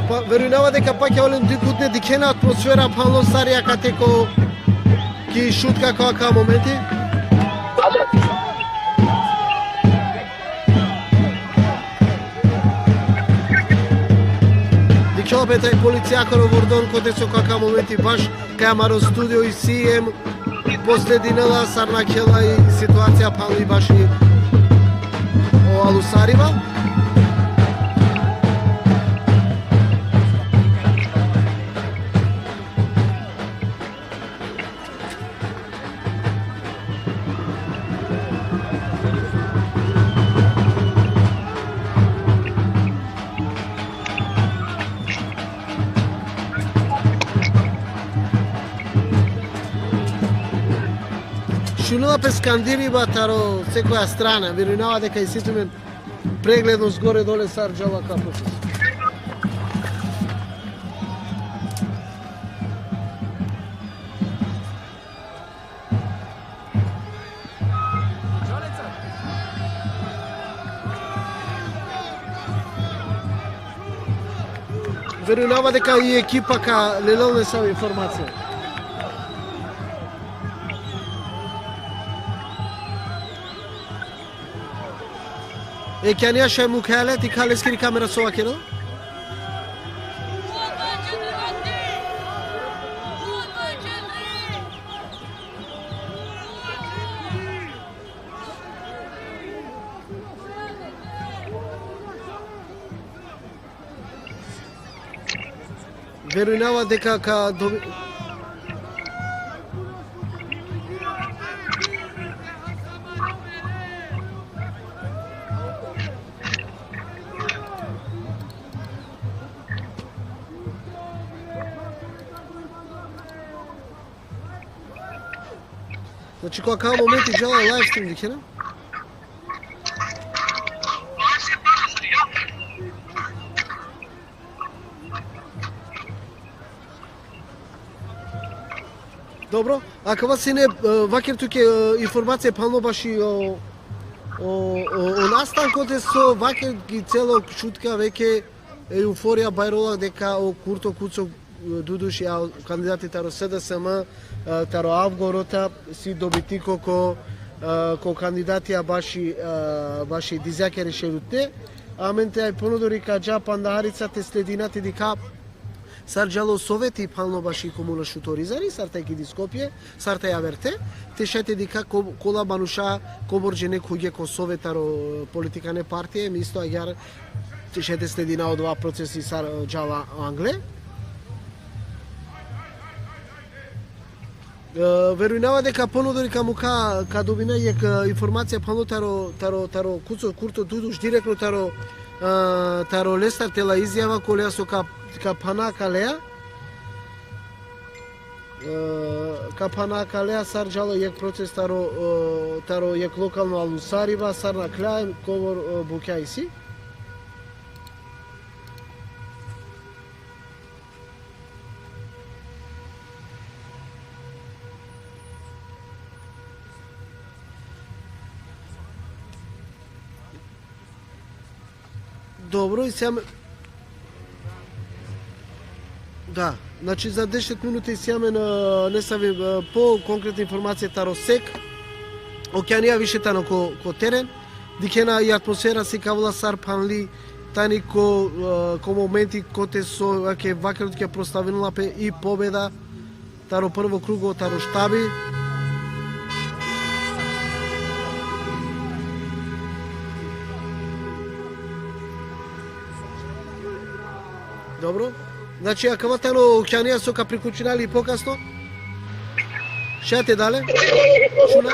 Pa, verujnava deka pakja olen duj kutne dikhena atmosfera phanlo sar i akate ko ki Šutka ko akava momenti. Dikhjola pe taj policijakoro vordon kote so ko akava momenti baš kaj amaro studio isi em posledinela sar nakhela i situacija phanlo i baši o Alusariba. Šunela pe skandiriba taro sekoja strana, verujnava deka isi tumen preglednost gore dole sar džala ka proces. Verujnava deka i ekipa ka lelel nesave informacija. E kjanija šaj mukha le, dikha leskiri kamera so vakerela. Verujnava deka ka dobi-, znači, ko akava momenti džala live stream, dikhena? Dobro, akava sine, e, vaker tuke, e, informacija phanlo baši o, o, o, o nastan kote so vaker ki celo Šutka veke, e, euforija bajrola deka o Kurto Kuco, e, Duduš, a kandidati taro S D S M, e, taro Avgo Rota, si dobitniko ko, e, ko kandidatija baši, e, baši dizjakere šerutne. Amen te aj ponudori ka dža Pandaharica te sledina te dikha sar džala o soveti phanlo baši komuna Šuto Orizari, sar taj ki Diskopje, sar taj averte, te šaj te dikha ko-, kola manuša kobor džene khuvge ko sovet taro politikane partije, em isto agjaar te šaj te sledina odova procesi sar, e, džala angle. E, verujnava deka ponudori ka mukha, ka dobina jekh, e, informacija phanlo taro, taro, taro Kuco Kurto Duduš direktno taro, e, taro lestar te la izjava, koleja so ka, ka phana akaleja. E, ka phana akaleja sar džala jekh proces taro, e, taro jekh lokalno Alusariba, sar nakhla, kobor, e, bukja isi. Dobro, isi amen. Da, znači za deset minuta isi amen, e, nesave, e, po konkretna informacija taro sek. Okjanija više tano ko, ko teren. Dikhena i atmosfera sikavela sar phanli tani ko, e, ko momenti kote so, ake, vakerot ke prostavinela pe i pobeda taro prvo krugo, taro štabi. Dobro. Znači, akava tano okjanija so ka priključina li pokasno. Šate dale. Šuna.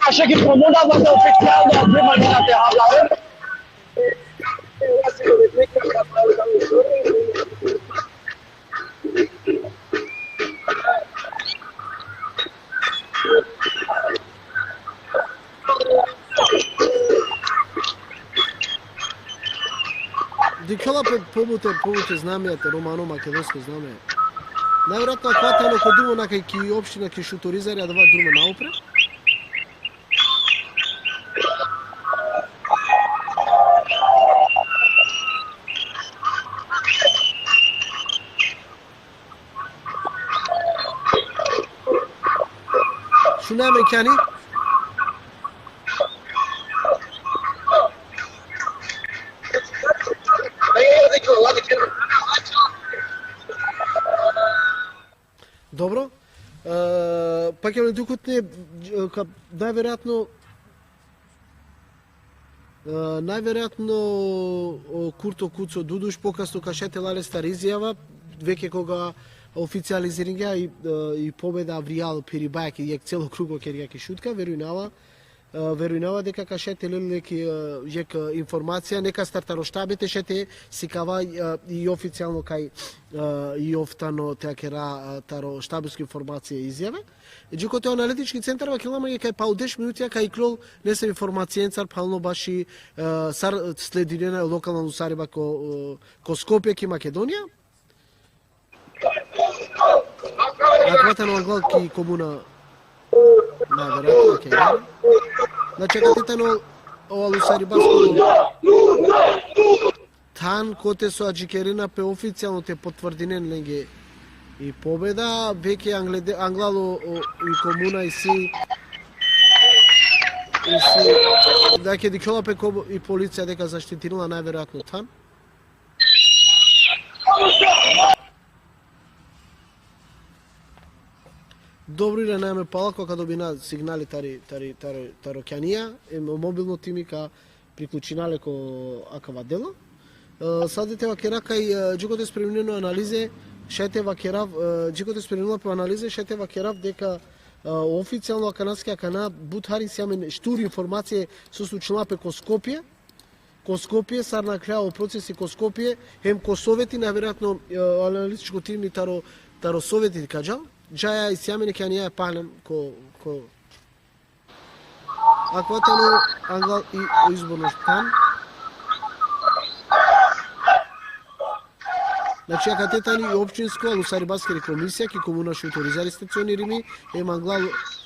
Aşağı komuna bak, oficijalno, nema ništa te habla. Dikhjola pe pobute, pobute znamija, te romano makedonsko znamija. Najverojatno akava tano ko drumo nakaj ki opština ki Šuto Orizari, adava drumo naupre. Šuna me kjani. Dobro. E, pa ke dukutne, e, ka, najverojatno, e, najverojatno o Kurto Kuco Duduš pokasno ka šaj te la lestar izjava, veke koga oficializiringja i, e, i pobeda avrijal phiribaja ki jekh celo krugo kergja ki Šutka, verujnava, e, verujnava deka ka šaj te lel leki, e, jekh, e, informacija, nekastar taro štabi te šaj te sikava, e, i oficijalno kaj, e, i ov tano te akera, e, taro štabsko informacija izjave. Dži kote analitički centar vakerela mange kaj palo deš minutija ka iklol nesave informacijencar phanlo baši, e, sar sledinena lokalna alusariba ko, e, ko Skopje ki Makedonija. Akava tano anglal ki komuna. Na, vera, okej. Znači, akate tano o alusaribasko than kote so adžikerena pe oficijalno te potvrdinen lenge i pobeda, veke anglede-, anglal o, o, i komuna isi, isi, da ke dikhjola pe ko i policija deka zaštitinela najverojatno than. Dobro, ira name palako ka dobina signali tari, tari, tari, taro kjanija, e, mobilno timi ka priključina le ko akava delo. E, sade te vakera kaj, e, dži kote spreminen o analize, šaj te vakerav, e, dži kote spreminela pe o analize, šaj te vakerav deka, e, oficijalno akanaske akana but hari isi amen štur informacije so slučinela pe ko Skopje. Ko Skopje, sar nakhlja o procesi ko Skopje, hem ko Soveti, najverojatno, e, analitičko timi taro, taro Soveti ka džal. Džaja isi amen kjanija palem ko, ko Akava tano anglal i o izborno than. Znači, akate tani i opštinsko alusaribaskeri komisija ki komuna Šuto Orizari stacionirimi, hem anglal